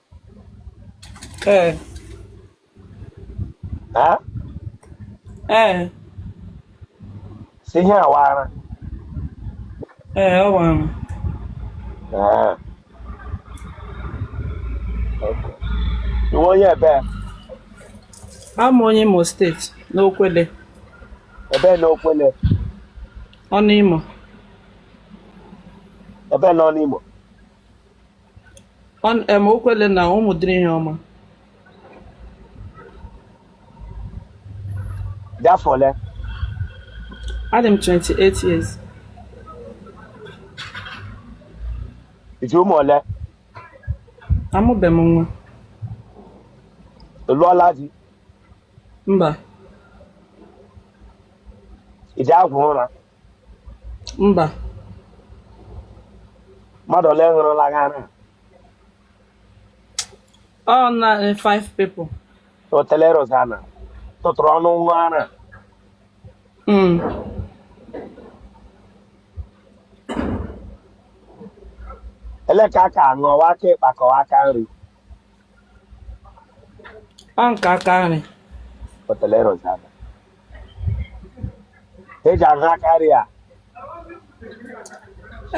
Ee. Ee? Ee. Si ihe awa ara. Ee, ọ wara m. Ee. Okay. Iwe onye ebe? Ama onye Imo State n'Okwele. Ebe na Okwele? Ọnụ Imo. Ebe nọ n'Imo? Em Okwele na Ụmụdịrị ihe ọma. Dị afọ ole? Adị m 28 years. I ji ụmụ ole? Amụbeghị m nwa. Ị lụọla di? Mba. I ji agwụ ụra? Mba. Mmadụ ole ṅụrụla gị ara? Ọ naanị 5 people. Otele Rosanna tụtụrụ ọnụ ṅụọ ara. Ele ka aka aṅụ ọwa aka ịkpa ka ọwa aka nri? Ọ nke aka nri. Otele Rosanna. Eji aṅụ aka nri a.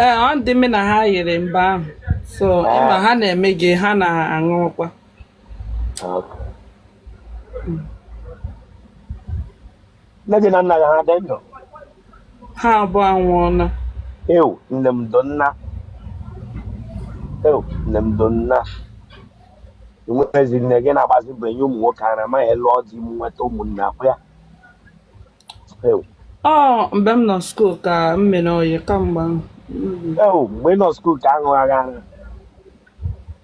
Ee, ọ ndị mụ na ha yiri mgbe ahụ. So, ịma ha na-eme gị, ha na-aṅụkwa. Nne gị na nna gị ha dị ndụ? Ha abụọ anwụọla. Ew, nne m do nna. Ew, nne m do nna. Enweghịzi nne gị na-agbazi mbọ enye ụmụ nwoke ara ma ya lụọ di m nweta ụmụnne akwụ ya. Ew. Ọ mgbe m nọ school ka m mere oyi kamgbe ahụ. Ew, mgbe ị nọ school ka aṅụ agha ara.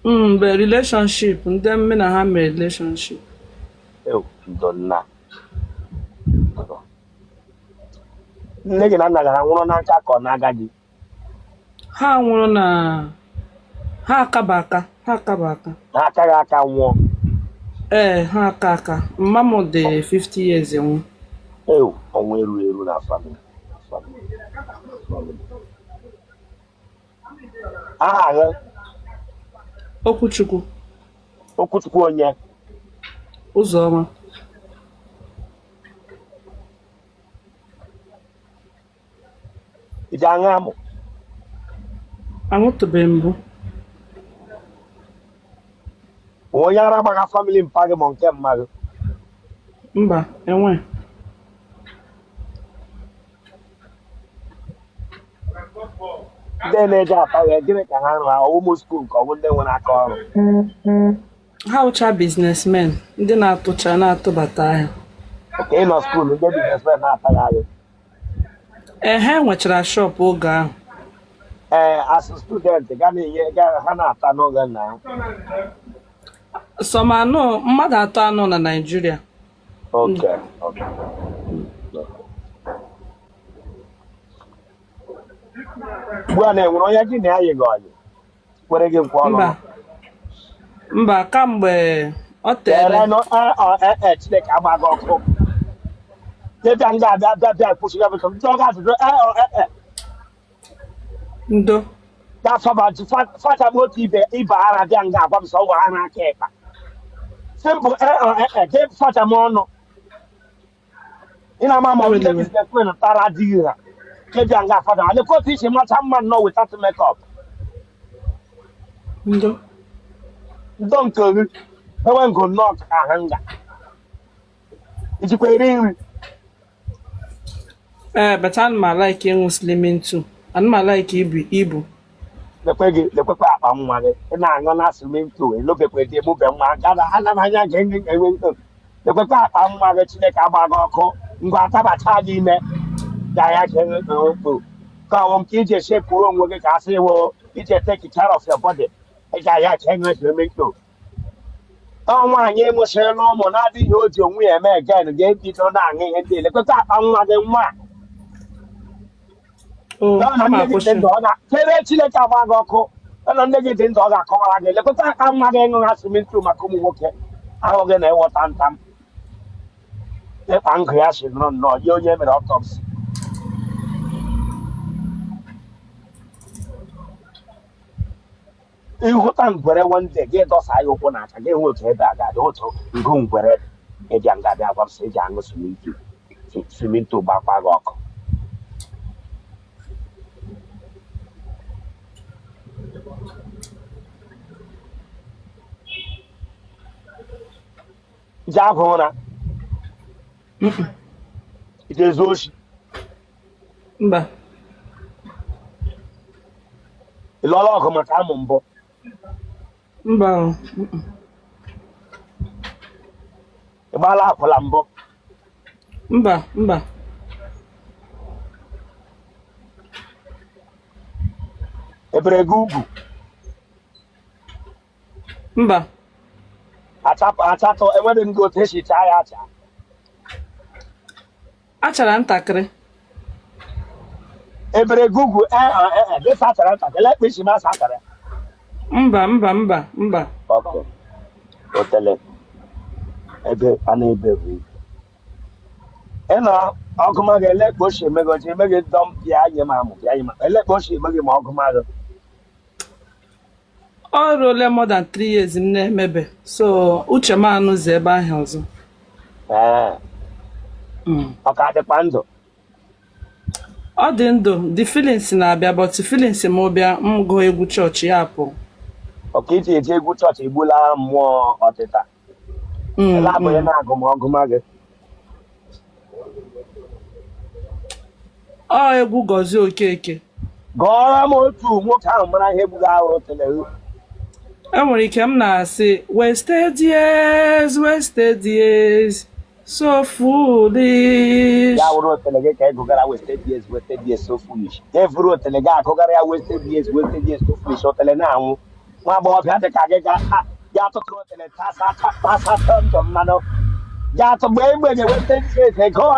Mgbe relationship, ndị mụ na ha mere relationship. Ew, ndo nna. Nne gị na nna gị ha nwụrụ na nka ka ọ na agadi? Ha nwụrụ na ha akaba aka, ha akaba aka. Ha akaghị aka nwụọ? Ee, ha aka aka. Mma m dị 50 years nwụ. Ew, ọnwụ eru eru na family. Family. Aha gị? Okwuchukwu. Okwuchukwu onye? Ụzọma. I ji aṅụ amụ? Aṅụtụbeghị mbụ. Onye ara gbaga family mpa gị ma nke mma gị? Mba, enwe. Ndị na-eji ata ya, gịnị ka ha rụrụ? Ọwụ school ka ọ bụ ndị nwere aka ọrụ? Ha wụcha businessmen, ndị na-atụcha na-atụbata ahịa. Ka ị nọ school, ndị businessmen na-ata ya ahịa? Ee, ha nwechara shop oge ahụ. Ee, as student ga na-enye ha na-ata n'oge na Some anọ, mmadụ atọ anọ na Naịjirịa. Okay, okay. Ugbu a na-enwere onye gị na ya yịghị ọyị kwere gị nkwa ọlụlụ? Mba, mba, kamgbe ọ tere. Tere nụ, e ọ e e Chineke agba gị ọkụ. Bịa nga abịa bịa bịa kwụsị ya bịa jụọ gị ajụjụ e ọ e e. Ndo. Ga faba fachapụ otu ibe ibe ara bịa nga agwa m sọ ọgwụ ara aka ịkpa. Simple e ọ e e jee fachapụ ọnụ. Ị na-ama ma ndị businessmen tara adịghị ha. Ke bịa nga fada alekwa otu i si macha mma nnọọ without makeup. Ndo. Ndo nke gị enwe ngo nnọọ ka ahụ nga. I jikwa eri nri? Ee, but ana m alike ịṅụ slimming tea. Ana m alike ibu ibu. Lekwe gị, lekwekwe akpa nwa gị. Ị na-aṅụ na slimming tea, elobekwe dị emube nwa gada ana m anya gị enwe lekwekwe akpa nwa gị. Chineke agba gị ọkụ ngwa atabacha gị ime ga ya mkpu ka ọwụ nke iji eshepụrụ onwe gị ka a sị wo iji take care of your body. Ị ga ya enwe slimming tea. Ọ nwaanyị mụsịrịla ụmụ na-adịghị o ji onwe ya eme again ga-ebido na-aṅụ ihe ndị lekwekwe akpa nwa gị nwa. O, Ọ na ama nne gị dị akwụsị. ndụ ọ na chere Chineke agba gị ọkụ. Ọ na nne gị dị ndụ ọ ga-akọwara gị. Lekọta aka nwa gị ṅụrụ slimming tea maka ụmụ nwoke ahụ gị na-ewọta ntam ịkpa ngụ ya si nọrọ nnọọ nye onye mere autopsy. Ị hụta ngwere one day gị dọsa ya ụkwụ na aka gị hụ otu ebe a ga-adị otu ngụ ngwere ịbịa nga bịa gwa m sị eji aṅụ slimming tea, slimming tea gbakwa gị ọkụ. Iji agụ ụra? Iji ezu oshi? Mba. Ị lụọla ọgụ maka amụ mbụ? Mba o. Ị gbaala akwụla mbụ? Mba, mba. Ebere gị ugwu? Mba. Achapụ achatụ enweghị ndị otu esi chaa ya acha. Achara ntakịrị. Ebere gị ugwu ee ee ee dịsa achara ntakịrị ekpe isi ma asa achara. Mba mba mba mba. Okay. Otele ebe a na-ebe bụ ugwu. Ị na ọgụma gị ele ka o si eme gị oji eme gị dọm bịa nye m amụ bịa nye m ele ka o si eme gị ma ọgụma gị. Ọ ruola more than 3 years m na-emebe so uche m anụzi ebe ahụ ọzọ. Ee. Ọ ka dịkwa ndụ? Ọ dị ndụ, the feelings na-abịa, but feelings m bịa, m gụọ egwu chọọchị ya apụ. Ọka iji eji egwu chọọchị egbula mmụọ ọtịta. Ele abụghị na-agụ ma ọgụma gị. Ọ egwu Gozie Okeke. Gụọrọ m otu nwoke ahụ mara ihe gburu ahụ otele. Enwere ike m na-asị wasted years, wasted years, so foolish. Ya wụrụ otele gị ka ị gụgara wasted years, wasted years, so foolish. Ya evuru otele gị agụgara ya wasted years, wasted years, so foolish, otele na-anwụ. Nwa agbọghọbịa dị ka gị ga ya atụtụrụ otele tasa tasa ndụ mmanụ ya atụgba egbe gị wasted years ego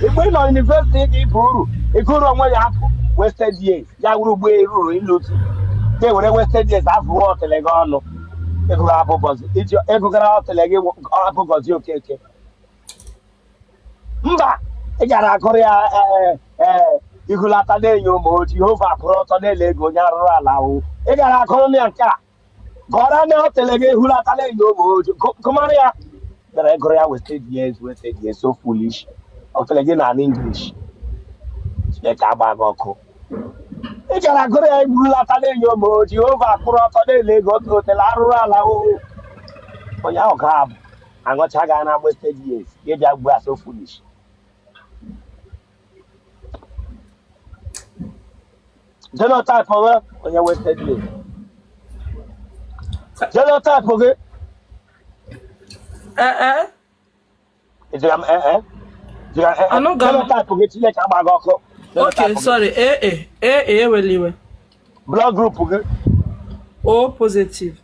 igbe ị nọ university gị bụ uru ịgụrụ onwe ya apụ wasted years ya wuru ugbo eruru ịlụ di ga ewere wasted years afụwa otele gị ọnụ ịgụgara abụ Gozie iji ịgụgara otele gị abụ Gozie Okeke. Mba, ị gara agụrụ ya ee ee ihulata na-enye ụmụ Jehova kwụrụ ọtọ na-ele ego onye arụrụ ala ahụ ị gara agụrụ ya nke a gụọra na otele gị ehulata na-enye ụmụ gụmara ya gara ịgụrụ ya wasted years, wasted years, so foolish. Otele gị na English Chineke agba gị ọkụ. Ị gara agụrụ ya ehulata na-enye ụmụ Jehova kwụrụ ọtọ na-ele ego otele arụrụ ala ahụ onye ahụ ga abụ aṅụcha ga na wasted years gị bịa gbuo a so foolish. Genotype gị onye wasted years genotype gị. Ee ee. Ị jụrụ m ee ee jụrụ ee ee. Anụghị m. Genotype gị, Chineke agba gị ọkụ. Okay. Genotype gị. Sorry, ee ee ee ee, ewela iwe. Blood group gị? O positive.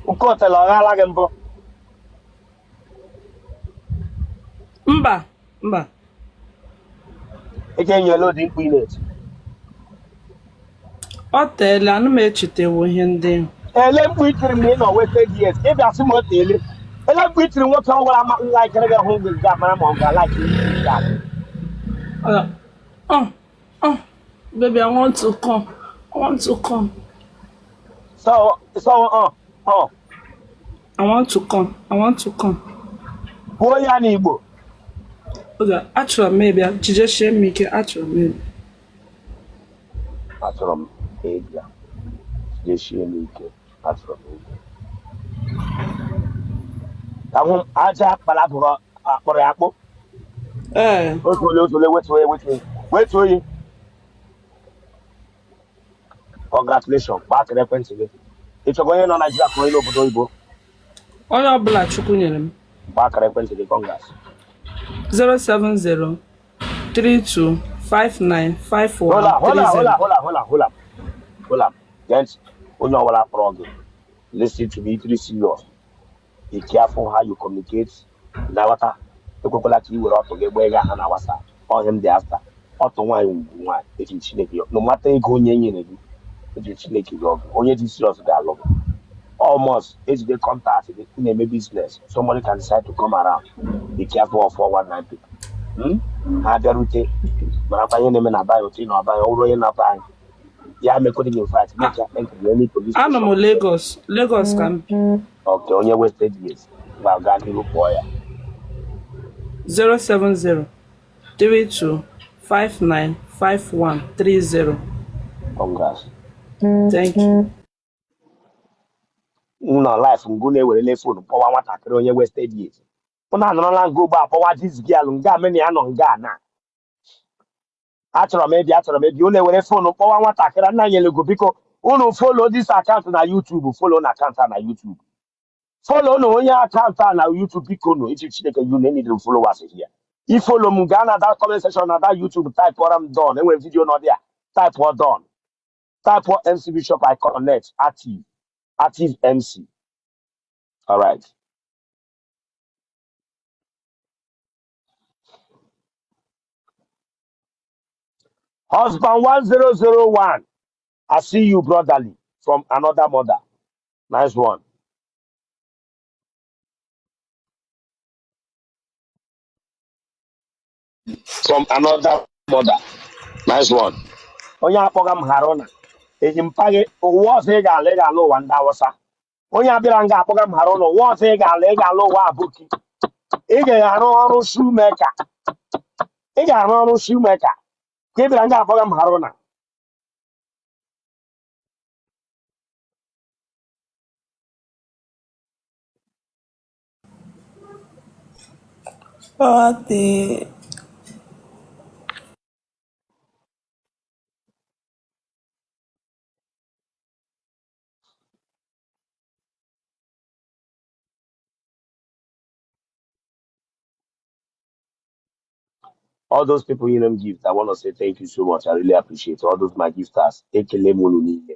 Nke otele ọ ghala gị mbụ? Mba mba. Ị ga-enyela ụdị mkpu ị na-eti. Ọ teela, anụ m echetewo ihe ndị ahụ. Ele mkpu i tiri mgbe ị nọ wasted years ị bịa sị m o teele. Ele mkpu i tiri nwoke ọ gwara laikere gị hụ gị ga-amara ma ọ ga-alaiki ihe ga. Oh, oh, baby, I want to come. I want to come. So. I want to come. I want to come. Kwuo ya n'Igbo. Oge achọrọ m ịbịa, jidesie m ike, achọrọ m ịbịa. Achọrọ m ịbịa, jidesie m ike, achọrọ m ịbịa. Ka hụ m aja kpara abụghị akpọrọ ya akpụ. Ee. Otu ole otu ole wetuo ya wetuo ya wetuo ya. Congratulations, gbaa akara ekwentị gị. Ị chọrọ onye nọ Naịjirịa ka onye n'obodo oyibo? Onye ọbụla Chukwu nyere m. Gbaa akara ekwentị gị, congrats. 070 32 59 51 Hola, hola, hola, 30. hola, hola, hola, hola. Gee ntị, onye ọbụla kpọrọ gị, listen to me, be serious. Be careful how you communicate. Na-aghọta, ekwekwala ka ị were ọtụ gị gbaa ego aha na WhatsApp. Ọhịa m dị after. Ọtụ nwaanyị ugwu nwaanyị eji Chineke no matter ego onye nyere gị eji Chineke gị ọgụ onye dị serious ga-alụ gị. Almost ejide contact gị ị na-eme business, somebody can decide to come around. Be careful of 419 people. Ha bịarute marakwa ihe na-eme na be otu ị nọ be ọ bụrụ onye na-aba anyị ya mekwere gị invite make ya enter any police Anọ m station. Lagos, Lagos ka m bi. Okay, onye wasted years gwa gaa n'ihu kpọọ ya. 070 32 59 51 30. Congrats. Thank you. Nọ life ngụ na-ewerele phone kpọwa nwatakịrị onye wasted years. Ụnụ anọrọla nga ugbu a kpọwa this girl nga mena ya nọ nga na achọrọ m ịbịa achọrọ m ịbịa. Unu ewere phone kpọwa nwatakịrị nna nyelego. Biko unu follow this account na YouTube, follow na account a na YouTube, follow na onye account a na YouTube, biko nụ iji Chineke. You need followers here. I follow m gaa na that comment section na that YouTube, type ọra m Don. Enwere video nọ there, type ọ Don. Type MC Bishop I connect active active MC. All right. Husband 1001. I see you brotherly from another mother. Nice one. From another mother. Nice one. Onye akpọga m Haruna. Eji mpa gị ụwa ọzọ ị ga-ala ị ga-ala ụwa ndị Awụsa. Onye abịara nga akpọga m Haruna ụwa ọzọ ị ga-ala ị ga-ala ụwa Aboki. Ị ga-arụ ọrụ shoemaker. Ị ga-arụ ọrụ shoemaker. Ka ị bịara nga akpọga m Haruna. Ọ dị. All those people you know gift, I want to say thank you so much. I really appreciate all those my gifters. Ekele m unu niile.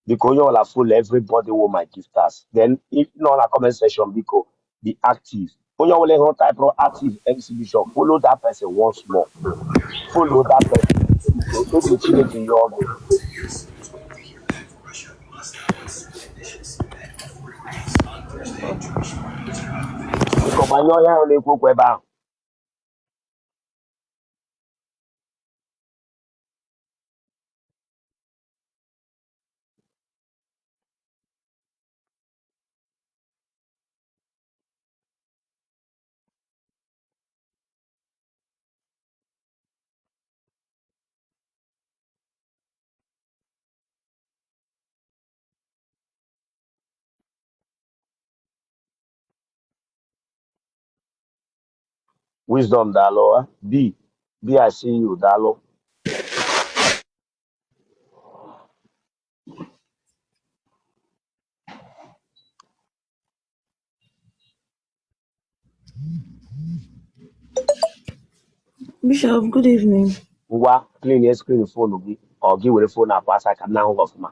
Biko onye ọbụla follow everybody who my gifters. Then if nọ na comment section, biko be active. Onye ọbụla ị hụrụ type active MC Bishop, follow that person once more. Follow that person. Biko obi Chineke ya ọgụ. Biko gbanyụọ onye ahụ na-ekwu okwu ebe ahụ. Wisdom daalụ. Ah. B B I see you daalụ. Bishop, good evening. Ngwa clean your screen phone gị ọ gị were phone apụ asa ka m na-ahụ gị ọfụma.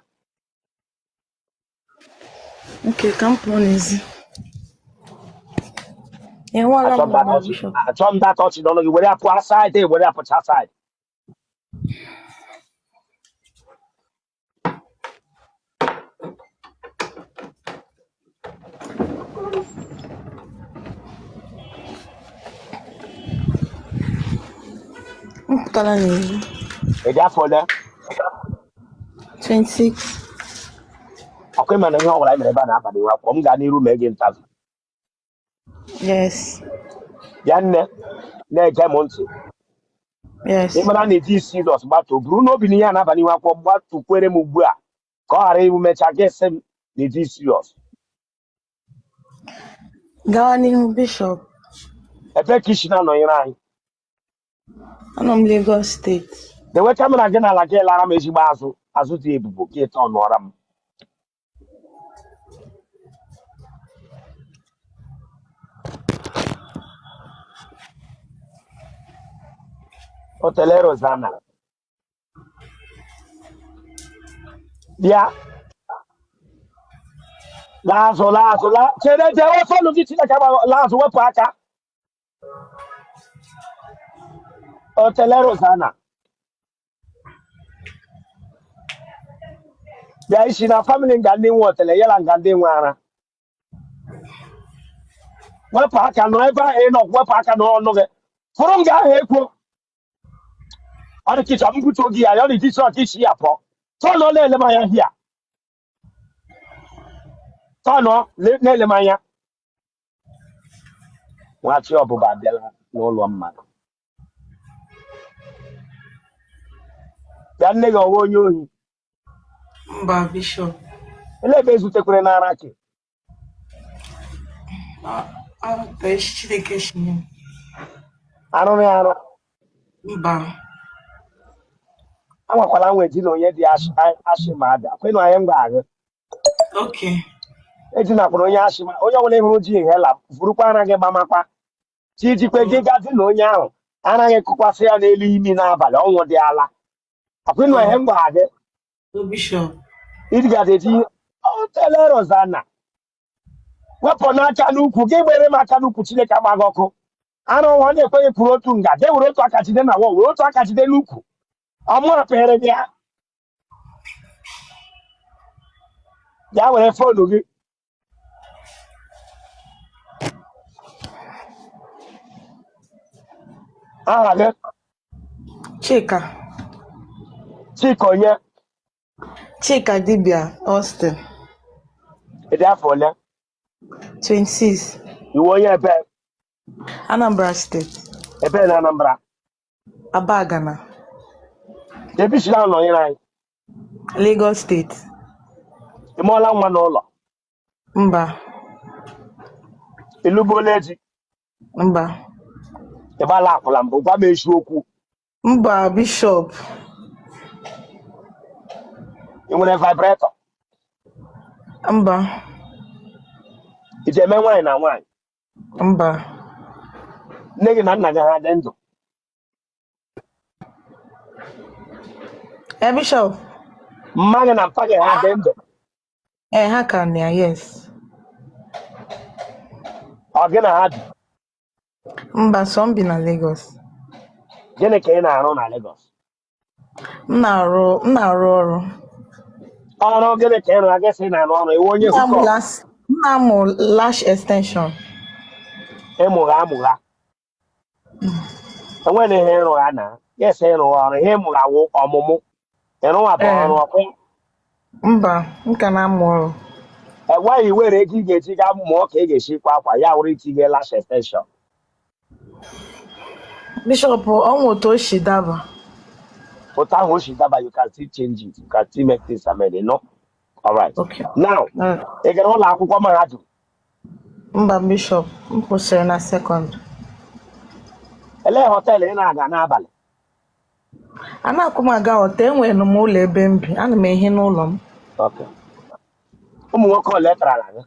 Okay, ka m pụọ n'ezi. Enweela Achọ m m that mama touch Bishop. achọ m that touch n'ọnụ gị were apụ aside were apụcha aside. M pụtara n'ezi. Ị dị afọ ole? 26. Ọkwa ịma na ihe ọ bụla anyị mere ebe a na-aba n'ihu akwụkwọ m gaa n'iru mee gị interview. Yes. Ya nne na-ege m ntị. Yes. Ị mara na ị dị serious gbatuo buru n'obi na ihe a na-aba n'ihu akwụkwọ gbatukwere m ugbu a ka ọ ghara iwu mechaa gị sị m na ị dị serious. Gawa n'ihu Bishop. Ebe ka i si na-anọnyere anyị? Anọ m Lagos steeti. Dewe camera gị n'ala gị lara m ezigbo azụ azụ dị ebubo gị tọnụọra m. Otele Rosanna bịa laa azụ laa azụ laa chere jewe phone gị Chineke gba laa azụ wepụ aka Otele Rosanna bịa i si na family nga ndị nwe otele yala nga ndị nwe ara wepụ aka nọ ebe ahụ ị nọ wepụ aka n'ọnụ gị fụrụ m gị ahụ ekwo ọ dị ka ịchọ m butuo gị ya ya ọ dị isi ọka isi ya pụọ tọnụ na-ele m anya hia tọnụ na-ele m anya nwachi ọbụba abịala n'ụlọ mmadụ bịa nne gị ọ wụ onye ohi Mba, Bishop. Ele ebe ezutekwere n'ara gị? Chineke si nye m. Arụrụ ya arụ? Mba. Anwakwala nwe di na onye dị ashị ma abịa kwenụ anyị ngwa ahụ. Okay. Edinakwara onye ashị ma onye ọbụla ị hụrụ ji inhaler vurukwa ara gị gbamakwa chi jikwe gị gaa di na onye ahụ ara gị kụkwasị ya n'elu imi n'abalị ọnwụ dị ala akwịnụ ihe ngwa gị. O Bishop. Ịdịgazi eti otele Rosanna. Wepụ n'aka n'ukwu gị, gbere m aka n'ukwu. Chineke agba gị ọkụ. Arụ nwa na-ekweghị kwuru otu nga jee were otu aka jide na wọ, were otu aka jide n'ukwu. Ọmụ apịrị gị ya. Bịa were phone gị. Aha gị? Chika. Chika onye? Chika Dibia Austin. Ị dị afọ ole? 26. Ị wụ onye ebe? Anambra State. Ebe na Anambra? Abagana. Ebe i si na-anọnyere anyị? Lagos State. Ị mụọla nwa n'ụlọ? Mba. Ị lụbuola di? Mba. Ị gbala akwụla mbụ? Gwa m eziokwu. Mba, Bishop. Ị nwere vibrator? Mba. Ị ji eme nwaanyị na nwaanyị? Mba. Nne gị na nna gị ha dị ndụ? Eh, Bishop. Mma gị na mpa gị ha dị ndụ? Eh, ha ka nọ ya, yes. Ọ gị na ha bi? Mba, sọ m bi na Lagos. Gịnị ka ị na-arụ na Lagos? M na-arụ ọrụ. Ọrụ gịnị ka ị rụrụ aga sị na-arụ ọrụ? Ị wụ onye M na-amụ hookup? m na-amụ lash extension. Ịmụgha amụgha. Enweghị ihe ịrụgha na yes, ịrụgha ọrụ ihe ịmụgha wụ ọmụmụ ịrụwa bụ ọrụ ọkụ. Mba, m ka na-amụ ọrụ. Enweghị were ego ị ga-eji gaa mụọ ka ị ga-esi kwa akwa ya wụrụ itinye lash extension. Bishop, ọ nwe otu o si daba. Otu ahụ o si daba, you can still change it, you can still make things amend, you know? All right. Okay. Now, ị gara ụlọ akwụkwọ mahadum? Mba, Bishop, m kwụsịrị na second. Elee hotel ị na-aga n'abalị? Anaghịkwa m aga hotel, enwere m ụlọ ebe m bi, ana m ehi n'ụlọ m. Okay. Ụmụ nwoke ole tarala gị?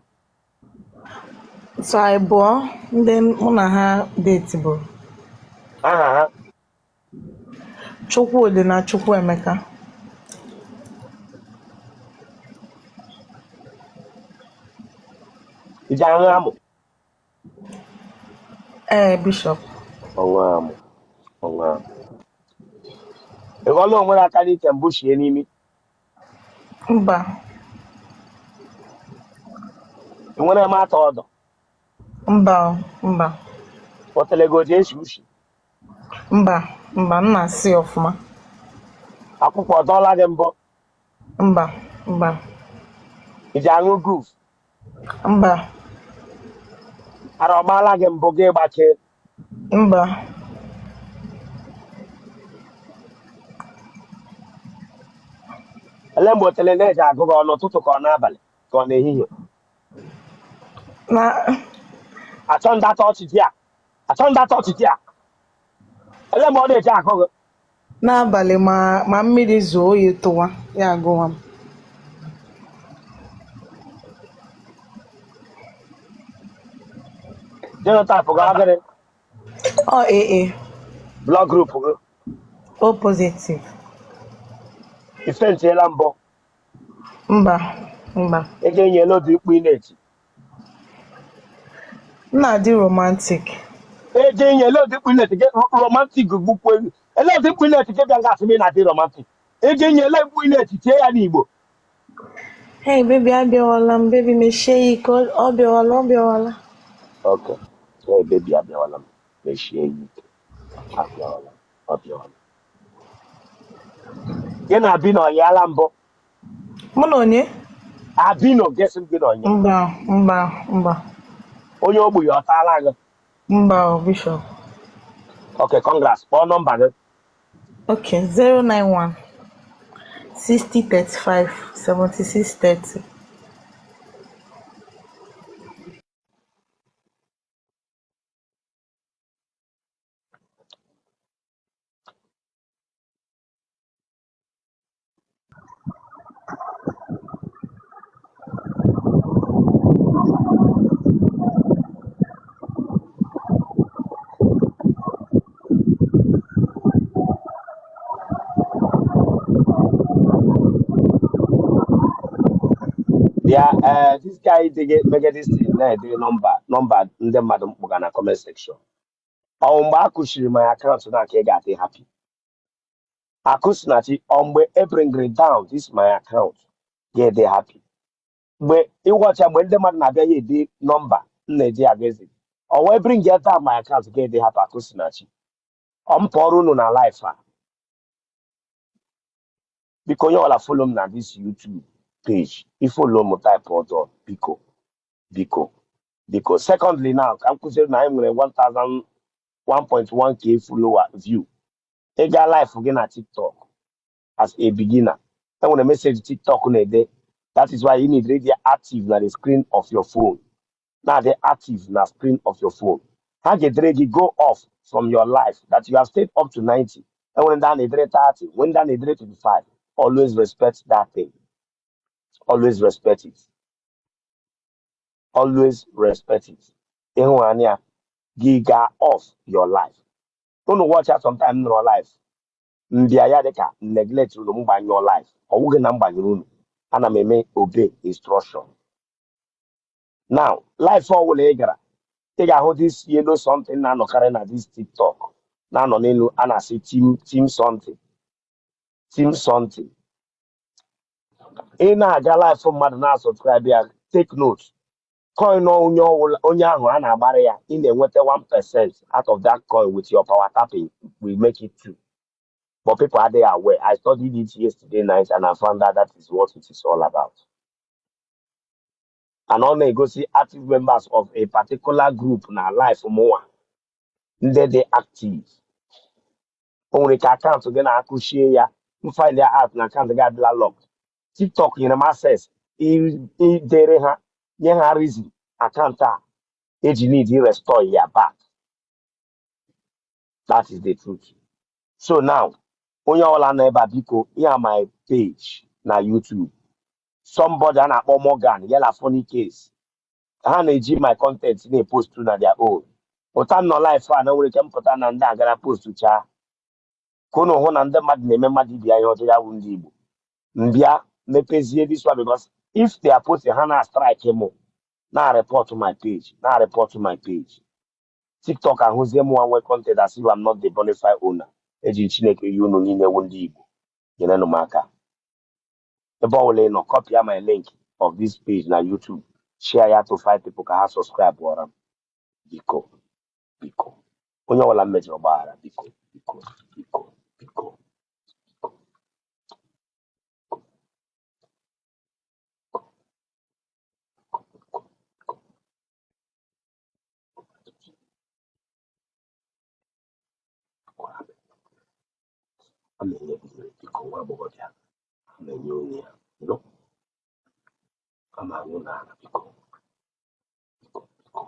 So abụọ ndị mụ na ha date bụ. Aha ha? Chukwudị na Chukwuemeka. I ji aṅụ amụ? Ee, Bishop. Ọnwa amụ, ọnwa amụ. Ị ghọọla onwe gị aka n'ike mbụ shie n'imi? Mba. Ị nwere m ata ọdụ? Mba, mba. Otele gị o ji esi ushi? Mba, mba, m na-asị ọfụma. Akwụkwọ ọ dọọla gị mbụ? Mba, mba. I ji aṅụ guf? Mba. Ara ọ gbaala gị mbụ gị gbakee? Mba. Ele mgbe otele na-eji agụ gị, ọ n'ụtụtụ ka ọ n'abalị ka ọ n'ehihie? Na Achọ ndata ọchịchị a, achọ ndata ọchịchị a. Ele mgbe ọ na-eji agụ gị? N'abalị, ma mmiri zoo, oyi tụwa, ya agụwa m. Genotype gị ọ gịnị? Ọ AA. Blood group gị? O positive. I faintiela mbụ? Mba, mba. Ị ga-enyela ụdị mkpu ị na-eti? M na-adị romantic. Eje enye ele ụdị mkpu ị na-eti gị romantic gbukwu elu. Ele ụdị mkpu ị na-eti gị bịa nga asị m ị na-adị romantic. Eje enye ele mkpu ị na-eti, tie ya n'Igbo. Hey baby, abịawala m, baby mechie ya ike, ọ bịawala, ọ bịawala. Okay. Hey baby, abịawala m, mechie ya ike. Abịawala m, ọ bịawala. Gị na Abino ọ yịala mbụ? Mụ na onye? Abino, gesi m gị na onye? Mba, mba, mba. Onye ogbu ya ọ taala gị? Mba o, Bishop. Okay, congrats. Kpọọ nọmba gị. Okay, 091 60 35 76 30. Bịa ee, this guy dege mege this thing na-ede nọmba ndị mmadụ mkpụga na comment section. Ọ mgbe a kụchiri my account na ka ị ga-adị happy. Akụsinachi, ọ mgbe e bringri down this my account ga-ede happy. Mgbe ịwọcha, mgbe ndị mmadụ na-abịa ya ede nọmba m na-eji agazi, ọ wee bring ya down my account ga-ede happy. Akụsinachi, ọ m pụọrọ unu na life a. Biko, onye ọbụla follow m na this YouTube page, ifollow m, type ọzọ, biko, biko, biko. Secondly, now ka m kụziri na anyị nwere 1000 1.1K follower view. Ị gaa live gị na TikTok as a beginner, enwere message TikTok na-ede. That is why you need to be active na the screen of your phone, na-adị active na screen of your phone. Ha ga-edere gị go off from your life that you have stayed up to 90. Enwere ndị a na-edere 30, nwere ndị a na-edere 25. Always respect that thing, always respect it, always respect it. Ịhụnanya gị gaa off your life. Unu watch out, sometime nọrọ live, mbịa ya dịka neglect unu, m gbanyụọ live. Ọ wụghị na m gbanyere unu, ana m eme obey instruction. Now, live ọbụla ị gara, ị ga-ahụ this yellow something na-anọkarị na this TikTok, na-anọ n'elu, a na-asị team, team something, team something. Ị na-aga live mmadụ na-asubscribe ya, take note, coin onye ọbụla onye ahụ a na-agbara ya, ị na-enweta 1% out of that coin. With your power tapping, we make it two. But people adịghị aware. I studied it yesterday night and I found out that is what it is all about. And ọ na-egosi active members of a particular group na live mụnwa, ndị dị active. O nwere ike account gị na-akụchie ya, m find ya out na account gị adịla locked. TikTok nyere m access idere ha, nye ha reason account a eji need restore ya back. That is the truth. So now, onye ọbụla nọ ebe a, biko, ya my page na YouTube, somebody a na-akpọ Morgan yala funny case, ha na-eji my content na-epost na their own. Ụta m nọ live a na nwere ike mpụta na ndị agara post chaa ka unu hụ na ndị mmadụ na-eme mmadụ ibe ya ihe ọjọọ, ya bụ ndị Igbo mbịa mepezie this one, because if they are posting, ha na strike mụ, na report my page, na report my page. TikTok ahụzie mụ nwe content as if I'm not the bona fide owner. Eji Chineke yi unu niile wụ ndị Igbo, nyerenụ m aka. Ebe ọ bụla ị nọ, copy my link of this page na YouTube, share ya to five people ka ha subscribe ọra m. Biko, biko, onye ọbụla m mejọrọ, gbaghara, biko, biko, biko, biko. A na-enye gị biko, nwa agbọghọbịa a na-enye onye ya no a na-aṅụ n'ala, biko, biko, biko.